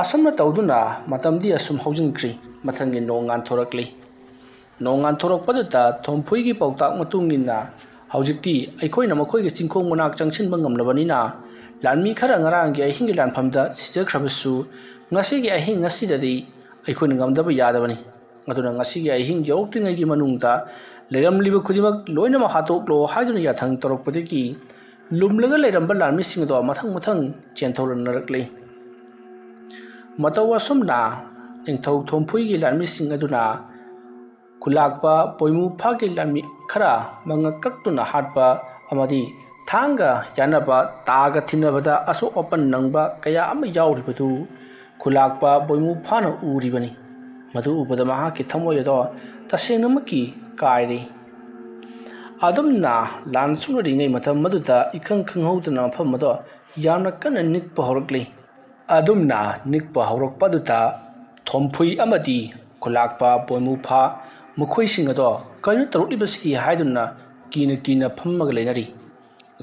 ꯑꯁꯨꯝꯅ ꯇꯧꯗꯨꯅ ꯃꯇꯝꯗꯤ ꯑꯁꯨꯝ ꯍꯧꯖꯤꯟꯈ꯭ꯔꯤ꯫ ꯃꯊꯪꯒꯤ ꯅꯣꯡ ꯉꯥꯟꯊꯣꯔꯛꯂꯤ꯫ ꯅꯣꯡ ꯉꯥꯟꯊꯣꯔꯛꯄꯗꯨꯗ ꯊꯣꯝꯐꯨꯏꯒꯤ ꯄꯥꯎꯇꯥꯛ ꯃꯇꯨꯡ ꯏꯟꯅ ꯍꯧꯖꯤꯛꯇꯤ ꯑꯩꯈꯣꯏꯅ ꯃꯈꯣꯏꯒꯤ ꯆꯤꯡꯈꯣꯡ ꯃꯅꯥꯛ ꯆꯪꯁꯤꯟꯕ ꯉꯝꯂꯕꯅꯤꯅ ꯂꯥꯟꯃꯤ ꯈꯔ ꯉꯔꯥꯡꯒꯤ ꯑꯍꯤꯡꯒꯤ ꯂꯥꯟꯐꯝꯗ ꯁꯤꯖꯈ꯭ꯔꯕꯁꯨ ꯉꯁꯤꯒꯤ ꯑꯍꯤꯡ ꯑꯁꯤꯗꯗꯤ ꯑꯩꯈꯣꯏꯅ ꯉꯝꯗꯕ ꯌꯥꯗꯕꯅꯤ꯫ ꯑꯗꯨꯅ ꯉꯁꯤꯒꯤ ꯑꯍꯤꯡ ꯌꯧꯔꯛꯇ꯭ꯔꯤꯉꯩꯒꯤ ꯃꯅꯨꯡꯗ ꯂꯩꯔꯝꯂꯤꯕ ꯈꯨꯗꯤꯡꯃꯛ ꯂꯣꯏꯅꯃꯛ ꯍꯥꯠꯇꯣꯛꯂꯣ ꯍꯥꯏꯗꯨꯅ ꯌꯥꯊꯪ ꯇꯧꯔꯛꯄꯗꯒꯤ ꯂꯨꯝꯂꯒ ꯂꯩꯔꯝꯕ ꯂꯥꯟꯃꯤꯁꯤꯡ ꯑꯗꯣ ꯃꯊꯪ ꯃꯊꯪ ꯆꯦꯟꯊꯣꯔꯛꯅꯔꯛꯂꯤ꯫ ꯃꯇꯧ ꯑꯁꯨꯝꯅ ꯅꯤꯡꯊꯧ ꯊꯣꯝꯐꯨꯏꯒꯤ ꯂꯥꯟꯃꯤꯁꯤꯡ ꯑꯗꯨꯅ ꯈꯨꯂꯥꯛꯄ ꯄꯣꯏꯃꯨꯐꯥꯒꯤ ꯂꯥꯟꯃꯤ ꯈꯔ ꯃꯉꯛ ꯀꯛꯇꯨꯅ ꯍꯥꯠꯄ ꯑꯃꯗꯤ ꯊꯥꯡꯒ ꯌꯥꯅꯕ ꯇꯥꯒ ꯊꯤꯟꯅꯕꯗ ꯑꯁꯣꯛ ꯑꯄꯟ ꯅꯪꯕ ꯀꯌꯥ ꯑꯃ ꯌꯥꯎꯔꯤꯕꯗꯨ ꯈꯨꯂꯥꯛꯄ ꯄꯣꯏꯃꯨꯐꯥꯅ ꯎꯔꯤꯕꯅꯤ꯫ ꯃꯗꯨ ꯎꯕꯗ ꯃꯍꯥꯛꯀꯤ ꯊꯃꯣꯏ ꯑꯗꯣ ꯇꯁꯦꯡꯅꯃꯛꯀꯤ ꯀꯥꯏꯔꯦ꯫ ꯑꯗꯨꯝꯅ ꯂꯥꯟ ꯁꯣꯛꯅꯔꯤꯉꯩ ꯃꯇꯝ ꯑꯗꯨꯗ ꯏꯈꯪ ꯈꯪꯍꯧꯗꯅ ꯃꯐꯝ ꯑꯗꯣ ꯌꯥꯝꯅ ꯀꯟꯅ ꯅꯤꯛꯄ ꯍꯧꯔꯛꯂꯤ꯫ ꯑꯗꯨꯝꯅ ꯅꯤꯛꯄ ꯍꯧꯔꯛꯄ ꯑꯗꯨꯗ ꯊꯣꯝꯐꯨꯏ ꯑꯃꯗꯤ ꯈꯨꯂꯥꯛꯄ ꯄꯣꯏꯃꯨꯐꯥ ꯃꯈꯣꯏꯁꯤꯡ ꯑꯗꯣ ꯀꯔꯤꯅꯣ ꯇꯧꯔꯛꯂꯤꯕꯁꯤꯗꯤ ꯍꯥꯏꯗꯨꯅ ꯀꯤꯅ ꯀꯤꯅ ꯐꯝꯃꯒ ꯂꯩꯅꯔꯤ꯫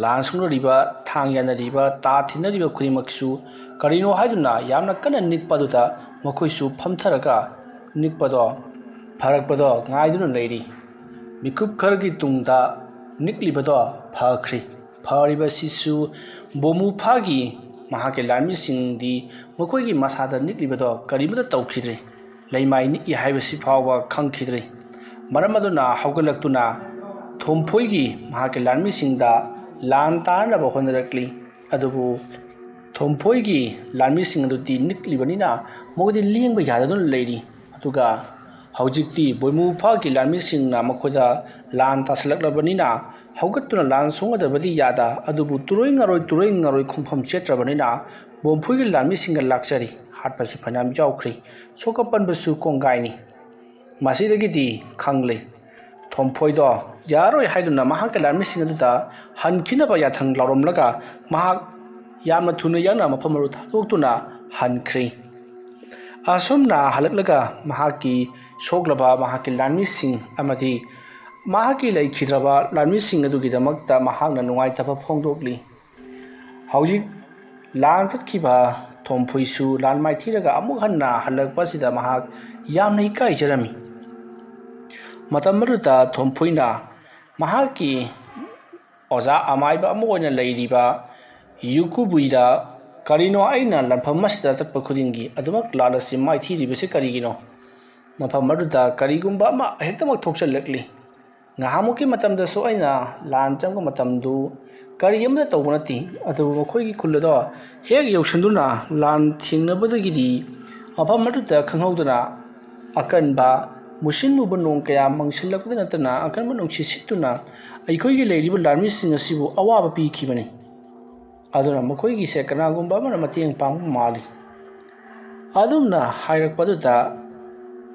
ꯂꯥꯟ ꯁꯣꯛꯅꯔꯤꯕ, ꯊꯥꯡ ꯌꯥꯅꯔꯤꯕ, ꯇꯥ ꯊꯤꯟꯅꯔꯤꯕ ꯈꯨꯗꯤꯡꯃꯛꯁꯨ ꯀꯔꯤꯅꯣ ꯍꯥꯏꯗꯨꯅ ꯌꯥꯝꯅ ꯀꯟꯅ ꯅꯤꯛꯄ ꯑꯗꯨꯗ ꯃꯈꯣꯏꯁꯨ ꯐꯝꯊꯔꯒ ꯅꯤꯛꯄꯗꯣ ꯐꯔꯛꯄꯗꯣ ꯉꯥꯏꯗꯨꯅ ꯂꯩꯔꯤ꯫ ꯃꯤꯀꯨꯞ ꯈꯔꯒꯤ ꯇꯨꯡꯗ ꯅꯤꯛꯂꯤꯕꯗꯣ ꯐꯈ꯭ꯔꯤ꯫ ꯐꯔꯤꯕꯁꯤꯁꯨ ꯕꯣꯃꯨꯐꯥꯒꯤ ꯃꯍꯥꯛꯀꯤ ꯂꯥꯟꯃꯤꯁꯤꯡꯗꯤ ꯃꯈꯣꯏꯒꯤ ꯃꯁꯥꯗ ꯅꯤꯛꯂꯤꯕꯗꯣ ꯀꯔꯤꯃꯠꯇ ꯇꯧꯈꯤꯗ꯭ꯔꯦ꯫ ꯂꯩꯃꯥꯏ ꯅꯤꯛꯏ ꯍꯥꯏꯕꯁꯤ ꯐꯥꯎꯕ ꯈꯪꯈꯤꯗ꯭ꯔꯦ꯫ ꯃꯔꯝ ꯑꯗꯨꯅ ꯍꯧꯒꯠꯂꯛꯇꯨꯅ ꯊꯣꯝꯐꯣꯏꯒꯤ ꯃꯍꯥꯛꯀꯤ ꯂꯥꯟꯃꯤꯁꯤꯡꯗ ꯂꯥꯟ ꯇꯥꯅꯅꯕ ꯍꯣꯠꯅꯔꯛꯂꯤ꯫ ꯑꯗꯨꯕꯨ ꯊꯣꯝꯐꯣꯏꯒꯤ ꯂꯥꯟꯃꯤꯁꯤꯡ ꯑꯗꯨꯗꯤ ꯅꯤꯛꯂꯤꯕꯅꯤꯅ ꯃꯈꯣꯏꯗꯤ ꯂꯦꯡꯕ ꯌꯥꯗꯗꯨꯅ ꯂꯩꯔꯤ꯫ ꯑꯗꯨꯒ ꯍꯧꯖꯤꯛꯇꯤ ꯕꯣꯏꯃꯨꯐꯥꯒꯤ ꯂꯥꯟꯃꯤꯁꯤꯡꯅ ꯃꯈꯣꯏꯗ ꯂꯥꯟ ꯇꯥꯁꯤꯜꯂꯛꯂꯕꯅꯤꯅ ꯍꯧꯒꯠꯇꯨꯅ ꯂꯥꯟ ꯁꯣꯛꯅꯗꯕꯗꯤ ꯌꯥꯗ, ꯑꯗꯨꯕꯨ ꯇꯨꯔꯣꯏ ꯉꯥꯔꯣꯏ ꯇꯨꯔꯣꯏ ꯉꯥꯔꯣꯏ ꯈꯣꯡꯐꯝ ꯆꯦꯠꯇ꯭ꯔꯕꯅꯤꯅ ꯕꯣꯝꯐꯨꯏꯒꯤ ꯂꯥꯟꯃꯤꯁꯤꯡꯒ ꯂꯥꯛꯆꯔꯤ꯫ ꯍꯥꯠꯄꯁꯨ ꯐꯅꯌꯥꯝ ꯌꯥꯎꯈ꯭ꯔꯤ꯫ ꯁꯣꯛꯀ ꯄꯟꯕꯁꯨ ꯀꯣꯡꯒꯥꯏꯅꯤ꯫ ꯃꯁꯤꯗꯒꯤꯗꯤ ꯈꯪꯂꯦ, ꯊꯣꯝꯐꯣꯏꯗꯣ ꯌꯥꯔꯣꯏ ꯍꯥꯏꯗꯨꯅ ꯃꯍꯥꯛꯀꯤ ꯂꯥꯟꯃꯤꯁꯤꯡ ꯑꯗꯨꯗ ꯍꯟꯈꯤꯅꯕ ꯌꯥꯊꯪ ꯂꯧꯔꯝꯂꯒ ꯃꯍꯥꯛ ꯌꯥꯝꯅ ꯊꯨꯅ ꯌꯥꯡꯅ ꯃꯐꯝ ꯑꯗꯨ ꯊꯥꯗꯣꯛꯇꯨꯅ ꯍꯟꯈ꯭ꯔꯦ꯫ ꯑꯁꯨꯝꯅ ꯍꯜꯂꯛꯂꯒ ꯃꯍꯥꯛꯀꯤ ꯁꯣꯛꯂꯕ ꯃꯍꯥꯛꯀꯤ ꯂꯥꯟꯃꯤꯁꯤꯡ ꯑꯃꯗꯤ ꯃꯍꯥꯛꯀꯤ ꯂꯩꯈꯤꯗ꯭ꯔꯕ ꯂꯥꯟꯃꯤꯁꯤꯡ ꯑꯗꯨꯒꯤꯗꯃꯛꯇ ꯃꯍꯥꯛꯅ ꯅꯨꯡꯉꯥꯏꯇꯕ ꯐꯣꯡꯗꯣꯛꯂꯤ꯫ ꯍꯧꯖꯤꯛ ꯂꯥꯟ ꯆꯠꯈꯤꯕ ꯊꯣꯝꯐꯨꯏꯁꯨ ꯂꯥꯟ ꯃꯥꯏꯊꯤꯔꯒ ꯑꯃꯨꯛ ꯍꯟꯅ ꯍꯜꯂꯛꯄ ꯑꯁꯤꯗ ꯃꯍꯥꯛ ꯌꯥꯝꯅ ꯏꯀꯥꯏꯖꯔꯝꯃꯤ꯫ ꯃꯇꯝ ꯑꯗꯨꯗ ꯊꯣꯝꯐꯨꯏꯅ ꯃꯍꯥꯛꯀꯤ ꯑꯣꯖꯥ ꯑꯃꯥꯏꯕ ꯑꯃ ꯑꯣꯏꯅ ꯂꯩꯔꯤꯕ ꯌꯨꯀꯨꯕꯨꯏꯗ, "ꯀꯔꯤꯅꯣ ꯑꯩꯅ ꯂꯥꯟꯐꯝ ꯑꯁꯤꯗ ꯆꯠꯄ ꯈꯨꯗꯤꯡꯒꯤ ꯑꯗꯨꯃꯛ ꯂꯥꯟ ꯑꯁꯤ ꯃꯥꯏꯊꯤꯔꯤꯕꯁꯤ ꯀꯔꯤꯒꯤꯅꯣ? ꯃꯐꯝ ꯑꯗꯨꯗ ꯀꯔꯤꯒꯨꯝꯕ ꯑꯃ ꯍꯦꯛꯇꯃꯛ ꯊꯣꯛꯆꯜꯂꯛꯂꯤ꯫ ꯉꯍꯥꯃꯨꯛꯀꯤ ꯃꯇꯝꯗꯁꯨ ꯑꯩꯅ ꯂꯥꯟ ꯆꯪꯕ ꯃꯇꯝꯗꯨ ꯀꯔꯤ ꯑꯃꯠꯇ ꯇꯧꯕ ꯅꯠꯇꯦ, ꯑꯗꯨꯕꯨ ꯃꯈꯣꯏꯒꯤ ꯈꯨꯜ ꯑꯗꯣ ꯍꯦꯛ ꯌꯧꯁꯤꯟꯗꯨꯅ ꯂꯥꯟ ꯊꯦꯡꯅꯕꯗꯒꯤꯗꯤ ꯃꯐꯝ ꯑꯗꯨꯗ ꯈꯪꯍꯧꯗꯅ ꯑꯀꯟꯕ ꯃꯨꯁꯤꯟ ꯃꯨꯕ ꯅꯣꯡ ꯀꯌꯥ ꯃꯪꯁꯤꯜꯂꯛꯄꯗ ꯅꯠꯇꯅ ꯑꯀꯟꯕ ꯅꯨꯡꯁꯤꯠ ꯁꯤꯠꯇꯨꯅ ꯑꯩꯈꯣꯏꯒꯤ ꯂꯩꯔꯤꯕ ꯂꯥꯟꯃꯤꯁꯤꯡ ꯑꯁꯤꯕꯨ ꯑꯋꯥꯕ ꯄꯤꯈꯤꯕꯅꯤ꯫ ꯑꯗꯨꯅ ꯃꯈꯣꯏꯒꯤꯁꯦ ꯀꯅꯥꯒꯨꯝꯕ ꯑꯃꯅ ꯃꯇꯦꯡ ꯄꯥꯡꯕ ꯃꯥꯜꯂꯤ"꯫ ꯑꯗꯨꯝꯅ ꯍꯥꯏꯔꯛꯄꯗꯨꯗ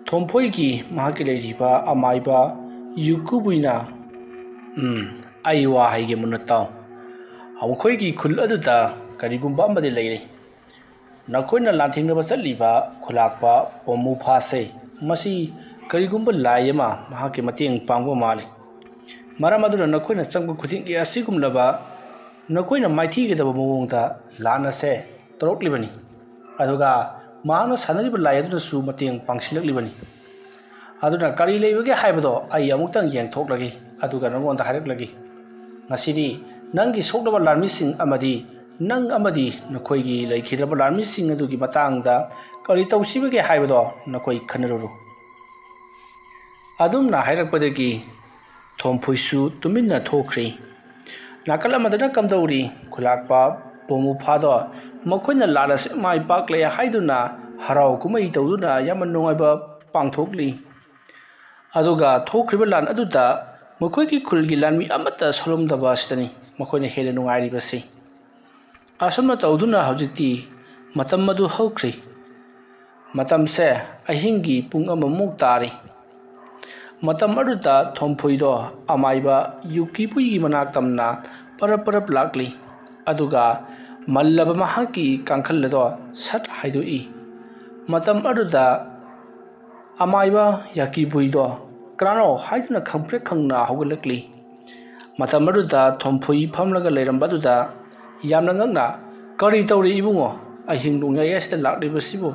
ꯊꯣꯝꯐꯣꯏꯒꯤ ꯃꯍꯥꯛꯀꯤ ꯂꯩꯔꯤꯕ ꯑꯃꯥꯏꯕ ꯌꯨꯀꯨꯕꯨꯏꯅ, "ꯎꯝ, ꯑꯩ ꯋꯥ ꯍꯥꯏꯒꯦ ꯃꯨꯟꯅ ꯇꯥꯎ꯫ ꯑꯩꯈꯣꯏꯒꯤ ꯈꯨꯜ ꯑꯗꯨꯗ ꯀꯔꯤꯒꯨꯝꯕ ꯑꯃꯗꯤ ꯂꯩꯔꯦ꯫ ꯅꯈꯣꯏꯅ ꯂꯥꯟꯊꯦꯡꯅꯕ ꯆꯠꯂꯤꯕ ꯈꯨꯂꯥꯛꯄ ꯄꯣꯃꯨꯐꯥꯁꯦ, ꯃꯁꯤ ꯀꯔꯤꯒꯨꯝꯕ ꯂꯥꯏ ꯑꯃ ꯃꯍꯥꯛꯀꯤ ꯃꯇꯦꯡ ꯄꯥꯡꯕ ꯃꯥꯜꯂꯤ꯫ ꯃꯔꯝ ꯑꯗꯨꯅ ꯅꯈꯣꯏꯅ ꯆꯪꯕ ꯈꯨꯗꯤꯡꯒꯤ ꯑꯁꯤꯒꯨꯝꯂꯕ ꯅꯈꯣꯏꯅ ꯃꯥꯏꯊꯤꯒꯗꯕ ꯃꯑꯣꯡꯗ ꯂꯥꯟ ꯑꯁꯦ ꯇꯧꯔꯛꯂꯤꯕꯅꯤ꯫ ꯑꯗꯨꯒ ꯃꯍꯥꯛꯅ ꯁꯥꯟꯅꯔꯤꯕ ꯂꯥꯏ ꯑꯗꯨꯅꯁꯨ ꯃꯇꯦꯡ ꯄꯥꯡꯁꯤꯜꯂꯛꯂꯤꯕꯅꯤ꯫ ꯑꯗꯨꯅ ꯀꯔꯤ ꯂꯩꯕꯒꯦ ꯍꯥꯏꯕꯗꯣ ꯑꯩ ꯑꯃꯨꯛꯇꯪ ꯌꯦꯡꯊꯣꯛꯂꯒꯦ, ꯑꯗꯨꯒ ꯅꯉꯣꯟꯗ ꯍꯥꯏꯔꯛꯂꯒꯦ꯫ ꯉꯁꯤꯗꯤ ꯅꯪꯒꯤ ꯁꯣꯛꯂꯕ ꯂꯥꯟꯃꯤꯁꯤꯡ ꯑꯃꯗꯤ ꯅꯪ ꯑꯃꯗꯤ ꯅꯈꯣꯏꯒꯤ ꯂꯩꯈꯤꯗ꯭ꯔꯕ ꯂꯥꯟꯃꯤꯁꯤꯡ ꯑꯗꯨꯒꯤ ꯃꯇꯥꯡꯗ ꯀꯔꯤ ꯇꯧꯁꯤꯕꯒꯦ ꯍꯥꯏꯕꯗꯣ ꯅꯈꯣꯏ ꯈꯟꯅꯔꯨꯔꯣ"꯫ ꯑꯗꯨꯝꯅ ꯍꯥꯏꯔꯛꯄꯗꯒꯤ ꯊꯣꯝꯐꯨꯏꯁꯨ ꯇꯨꯃꯤꯟꯅ ꯊꯣꯛꯈ꯭ꯔꯦ꯫ ꯅꯥꯀꯜ ꯑꯃꯗꯅ ꯀꯝꯗꯧꯔꯤ? ꯈꯨꯂꯥꯛꯄ ꯄꯣꯃꯨꯐꯥꯗꯣ ꯃꯈꯣꯏꯅ ꯂꯥꯟ ꯑꯁꯤ ꯃꯥꯏ ꯄꯥꯛꯂꯦ ꯍꯥꯏꯗꯨꯅ ꯍꯔꯥꯎ ꯀꯨꯝꯍꯩ ꯇꯧꯗꯨꯅ ꯌꯥꯝꯅ ꯅꯨꯡꯉꯥꯏꯕ ꯄꯥꯡꯊꯣꯛꯂꯤ꯫ ꯑꯗꯨꯒ ꯊꯣꯛꯈ꯭ꯔꯤꯕ ꯂꯥꯟ ꯑꯗꯨꯗ ꯃꯈꯣꯏꯒꯤ ꯈꯨꯜꯒꯤ ꯂꯥꯟꯃꯤ ꯑꯃꯠꯇ ꯁꯣꯜꯂꯝꯗꯕ ꯑꯁꯤꯗꯅꯤ ꯃꯈꯣꯏꯅ ꯍꯦꯟꯅ ꯅꯨꯡꯉꯥꯏꯔꯤꯕꯁꯤ꯫ ꯑꯁꯨꯝꯅ ꯇꯧꯗꯨꯅ ꯍꯧꯖꯤꯛꯇꯤ ꯃꯇꯝ ꯑꯗꯨ ꯍꯧꯈ꯭ꯔꯦ꯫ ꯃꯇꯝꯁꯦ ꯑꯍꯤꯡꯒꯤ ꯄꯨꯡ ꯑꯃꯃꯨꯛ ꯇꯥꯔꯦ꯫ ꯃꯇꯝ ꯑꯗꯨꯗ ꯊꯣꯝꯐꯨꯏꯗꯣ ꯑꯃꯥꯏꯕ ꯌꯨꯀꯤꯕꯨꯏꯒꯤ ꯃꯅꯥꯛ ꯇꯝꯅ ꯄꯔꯞ ꯄꯔꯞ ꯂꯥꯛꯂꯤ꯫ ꯑꯗꯨꯒ ꯃꯜꯂꯕ ꯃꯍꯥꯛꯀꯤ ꯀꯥꯡꯈꯜ ꯑꯗꯣ ꯁꯠ ꯍꯥꯏꯗꯣꯛꯏ꯫ ꯃꯇꯝ ꯑꯗꯨꯗ ꯑꯃꯥꯏꯕ ꯌꯥꯀꯤꯕꯨꯏꯗꯣ ꯀꯅꯥꯅꯣ ꯍꯥꯏꯗꯨꯅ ꯈꯪꯄ꯭ꯔꯦꯛ ꯈꯪꯅ ꯍꯧꯒꯠꯂꯛꯂꯤ꯫ ꯃꯇꯝ ꯑꯗꯨꯗ ꯊꯣꯝꯐꯨꯏ ꯐꯝꯂꯒ ꯂꯩꯔꯝꯕ ꯑꯗꯨꯗ ꯌꯥꯝꯅ ꯉꯛꯅ, "ꯀꯔꯤ ꯇꯧꯔꯤ ꯏꯕꯨꯡꯉꯣ? ꯑꯍꯤꯡ ꯅꯣꯡꯌꯥꯏ ꯑꯁꯤꯗ ꯂꯥꯛꯂꯤꯕꯁꯤꯕꯨ?"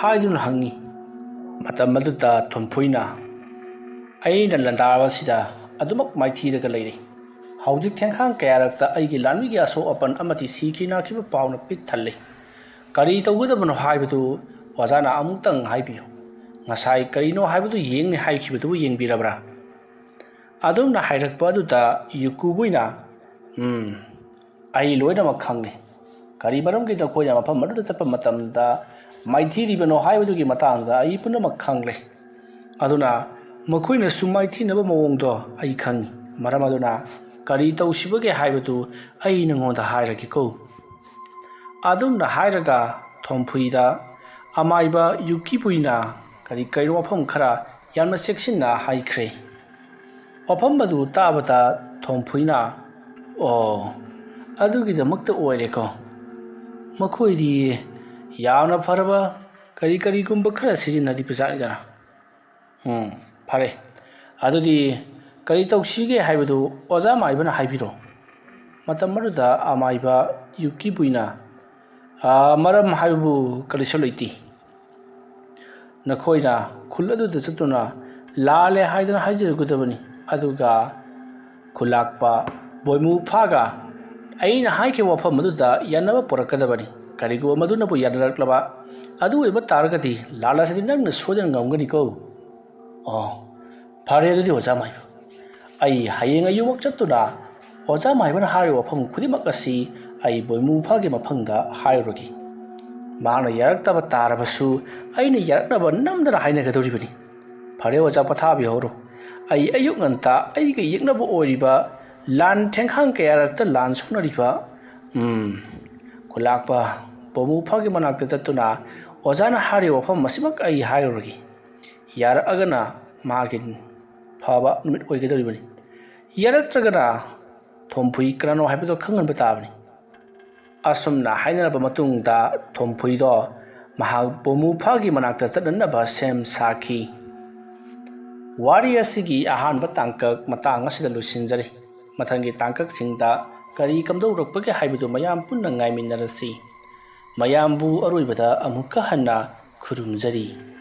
ꯍꯥꯏꯗꯨꯅ ꯍꯪꯉꯤ꯫ ꯃꯇꯝ ꯑꯗꯨꯗ ꯊꯣꯝꯐꯨꯏꯅ, "ꯑꯩꯅ ꯂꯥꯟꯗꯥꯕꯁꯤꯗ ꯑꯗꯨꯃꯛ ꯃꯥꯏꯊꯤꯔꯒ ꯂꯩꯔꯤ꯫ ꯍꯧꯖꯤꯛ ꯊꯦꯡꯈꯥꯡ ꯀꯌꯥꯔꯛꯇ ꯑꯩꯒꯤ ꯂꯥꯟꯃꯤꯒꯤ ꯑꯁꯣꯛ ꯑꯄꯟ ꯑꯃꯗꯤ ꯁꯤꯈꯤ ꯅꯥꯈꯤꯕ ꯄꯥꯎꯅ ꯄꯤꯛ ꯊꯜꯂꯤ꯫ ꯀꯔꯤ ꯇꯧꯒꯗꯕꯅꯣ ꯍꯥꯏꯕꯗꯨ ꯑꯣꯖꯥꯅ ꯑꯃꯨꯛꯇꯪ ꯍꯥꯏꯕꯤꯌꯨ꯫ ꯉꯁꯥꯏ ꯀꯔꯤꯅꯣ ꯍꯥꯏꯕꯗꯨ ꯌꯦꯡꯅꯤ ꯍꯥꯏꯈꯤꯕꯗꯨꯕꯨ ꯌꯦꯡꯕꯤꯔꯕ꯭ꯔꯥ?" ꯑꯗꯨꯝꯅ ꯍꯥꯏꯔꯛꯄ ꯑꯗꯨꯗ ꯌꯨꯀꯨꯕꯨꯏꯅ, "ꯎꯝ, ꯑꯩ ꯂꯣꯏꯅꯃꯛ ꯈꯪꯂꯤ꯫ ꯀꯔꯤ ꯃꯔꯝꯒꯤ ꯅꯈꯣꯏꯅ ꯃꯐꯝ ꯑꯗꯨꯗ ꯆꯠꯄ ꯃꯇꯝꯗ ꯃꯥꯏꯊꯤꯔꯤꯕꯅꯣ ꯍꯥꯏꯕꯗꯨꯒꯤ ꯃꯇꯥꯡꯗ ꯑꯩ ꯄꯨꯝꯅꯃꯛ ꯈꯪꯂꯦ꯫ ꯑꯗꯨꯅ ꯃꯈꯣꯏꯅꯁꯨ ꯃꯥꯏꯊꯤꯅꯕ ꯃꯑꯣꯡꯗꯣ ꯑꯩ ꯈꯪꯏ꯫ ꯃꯔꯝ ꯑꯗꯨꯅ ꯀꯔꯤ ꯇꯧꯁꯤꯕꯒꯦ ꯍꯥꯏꯕꯗꯨ ꯑꯩ ꯅꯉꯣꯟꯗ ꯍꯥꯏꯔꯒꯦꯀꯣ꯫" ꯑꯗꯨꯝꯅ ꯍꯥꯏꯔꯒ ꯊꯣꯝꯐꯨꯏꯗ ꯑꯃꯥꯏꯕ ꯌꯨꯀꯤꯕꯨꯏꯅ ꯀꯔꯤ ꯀꯔꯤꯅꯣ ꯋꯥꯐꯝ ꯈꯔ ꯌꯥꯝꯅ ꯆꯦꯛꯁꯤꯟꯅ ꯍꯥꯏꯈ꯭ꯔꯦ꯫ ꯋꯥꯐꯝ ꯑꯗꯨ ꯇꯥꯕꯗ ꯊꯣꯝꯐꯨꯏꯅ, "ꯑꯣ, ꯑꯗꯨꯒꯤꯗꯃꯛꯇ ꯑꯣꯏꯔꯦꯀꯣ꯫ ꯃꯈꯣꯏꯗꯤ ꯌꯥꯝꯅ ꯐꯔꯕ ꯀꯔꯤ ꯀꯔꯤꯒꯨꯝꯕ ꯈꯔ ꯁꯤꯖꯤꯟꯅꯔꯤꯕꯖꯥꯠꯅꯤꯗꯅ꯫ ꯎꯝ, ꯐꯔꯦ꯫ ꯑꯗꯨꯗꯤ ꯀꯔꯤ ꯇꯧꯁꯤꯒꯦ ꯍꯥꯏꯕꯗꯨ ꯑꯣꯖꯥ ꯃꯥꯏꯕꯅ ꯍꯥꯏꯕꯤꯔꯣ꯫" ꯃꯇꯝ ꯑꯗꯨꯗ ꯑꯃꯥꯏꯕ ꯌꯨꯀꯤꯕꯨꯏꯅ, "ꯑꯥ, ꯃꯔꯝ ꯍꯥꯏꯕꯕꯨ ꯀꯔꯤꯁꯨ ꯂꯩꯇꯦ꯫ ꯅꯈꯣꯏꯅ ꯈꯨꯜ ꯑꯗꯨꯗ ꯆꯠꯇꯨꯅ ꯂꯥꯜꯂꯦ ꯍꯥꯏꯗꯅ ꯍꯥꯏꯖꯔꯨꯒꯗꯕꯅꯤ꯫ ꯑꯗꯨꯒ ꯈꯨꯂꯥꯛꯄ ꯕꯣꯏꯃꯨ ꯐꯥꯒ ꯑꯩꯅ ꯍꯥꯏꯈꯤꯕ ꯋꯥꯐꯝ ꯑꯗꯨꯗ ꯌꯥꯅꯕ ꯄꯨꯔꯛꯀꯗꯕꯅꯤ꯫ ꯀꯔꯤꯒꯨꯝꯕ ꯃꯗꯨꯅꯕꯨ ꯌꯥꯅꯔꯛꯂꯕ ꯑꯗꯨ ꯑꯣꯏꯕ ꯇꯥꯔꯒꯗꯤ ꯂꯥꯜ ꯑꯁꯤꯗꯤ ꯅꯪꯅ ꯁꯣꯏꯗꯅ ꯉꯝꯒꯅꯤꯀꯣ꯫" "ꯑꯣ, ꯐꯔꯦ, ꯑꯗꯨꯗꯤ ꯑꯣꯖꯥ ꯃꯥꯏꯕ, ꯑꯩ ꯍꯌꯦꯡ ꯑꯌꯨꯛꯃꯛ ꯆꯠꯇꯨꯅ ꯑꯣꯖꯥ ꯃꯥꯏꯕꯅ ꯍꯥꯏꯔꯤꯕ ꯋꯥꯐꯝ ꯈꯨꯗꯤꯡꯃꯛ ꯑꯁꯤ ꯑꯩ ꯕꯣꯏꯃꯨ ꯐꯥꯒꯤ ꯃꯐꯝꯗ ꯍꯥꯏꯔꯨꯔꯒꯦ꯫ ꯃꯍꯥꯛꯅ ꯌꯥꯔꯛꯇꯕ ꯇꯥꯔꯕꯁꯨ ꯑꯩꯅ ꯌꯥꯔꯛꯅꯕ ꯅꯝꯗꯅ ꯍꯥꯏꯅꯒꯗꯧꯔꯤꯕꯅꯤ꯫ ꯐꯔꯦ ꯑꯣꯖꯥ, ꯄꯣꯊꯥꯕꯤꯍꯧꯔꯣ꯫ ꯑꯩ ꯑꯌꯨꯛ ꯉꯟꯇꯥ ꯑꯩꯒ ꯌꯦꯛꯅꯕ ꯑꯣꯏꯔꯤꯕ ꯂꯥꯟ ꯊꯦꯡꯈꯥꯡ ꯀꯌꯥꯔꯛꯇ ꯂꯥꯟ ꯁꯣꯛꯅꯔꯤꯕ, ꯎꯝ, ꯈꯨꯂꯥꯛꯄ ꯕꯣꯏꯃꯨ ꯐꯥꯒꯤ ꯃꯅꯥꯛꯇ ꯆꯠꯇꯨꯅ ꯑꯣꯖꯥꯅ ꯍꯥꯏꯔꯤꯕ ꯋꯥꯐꯝ ꯑꯁꯤꯃꯛ ꯑꯩ ꯍꯥꯏꯔꯨꯔꯒꯦ꯫ ꯌꯥꯔꯛꯑꯒꯅ ꯃꯥꯒꯤ ꯐꯕ ꯅꯨꯃꯤꯠ ꯑꯣꯏꯒꯗꯧꯔꯤꯕꯅꯤ꯫ ꯌꯥꯔꯛꯇ꯭ꯔꯒꯅ ꯊꯣꯝꯐꯨꯏ ꯀꯅꯥꯅꯣ ꯍꯥꯏꯕꯗꯣ ꯈꯪꯍꯟꯕ ꯇꯥꯕꯅꯤ꯫ ꯑꯁꯨꯝꯅ ꯍꯥꯏꯅꯔꯕ ꯃꯇꯨꯡꯗ ꯊꯣꯝꯐꯨꯏꯗꯣ ꯃꯍꯥꯛ ꯕꯣꯃꯨꯐꯥꯒꯤ ꯃꯅꯥꯛꯇ ꯆꯠꯅꯅꯕ ꯁꯦꯝ ꯁꯥꯈꯤ꯫ ꯋꯥꯔꯤ ꯑꯁꯤꯒꯤ ꯑꯍꯥꯟꯕ ꯇꯥꯡꯀꯛ ꯃꯇꯥꯡ ꯑꯁꯤꯗ ꯂꯣꯏꯁꯤꯟꯖꯔꯤ꯫ ꯃꯊꯪꯒꯤ ꯇꯥꯡꯀꯛꯁꯤꯡꯗ ꯀꯔꯤ ꯀꯝꯗꯧꯔꯛꯄꯒꯦ ꯍꯥꯏꯕꯗꯨ ꯃꯌꯥꯝ ꯄꯨꯟꯅ ꯉꯥꯏꯃꯤꯟꯅꯔꯁꯤ꯫ ꯃꯌꯥꯝꯕꯨ ꯑꯔꯣꯏꯕꯗ ꯑꯃꯨꯛꯀ ꯍꯟꯅ ꯈꯨꯔꯨꯝꯖꯔꯤ꯫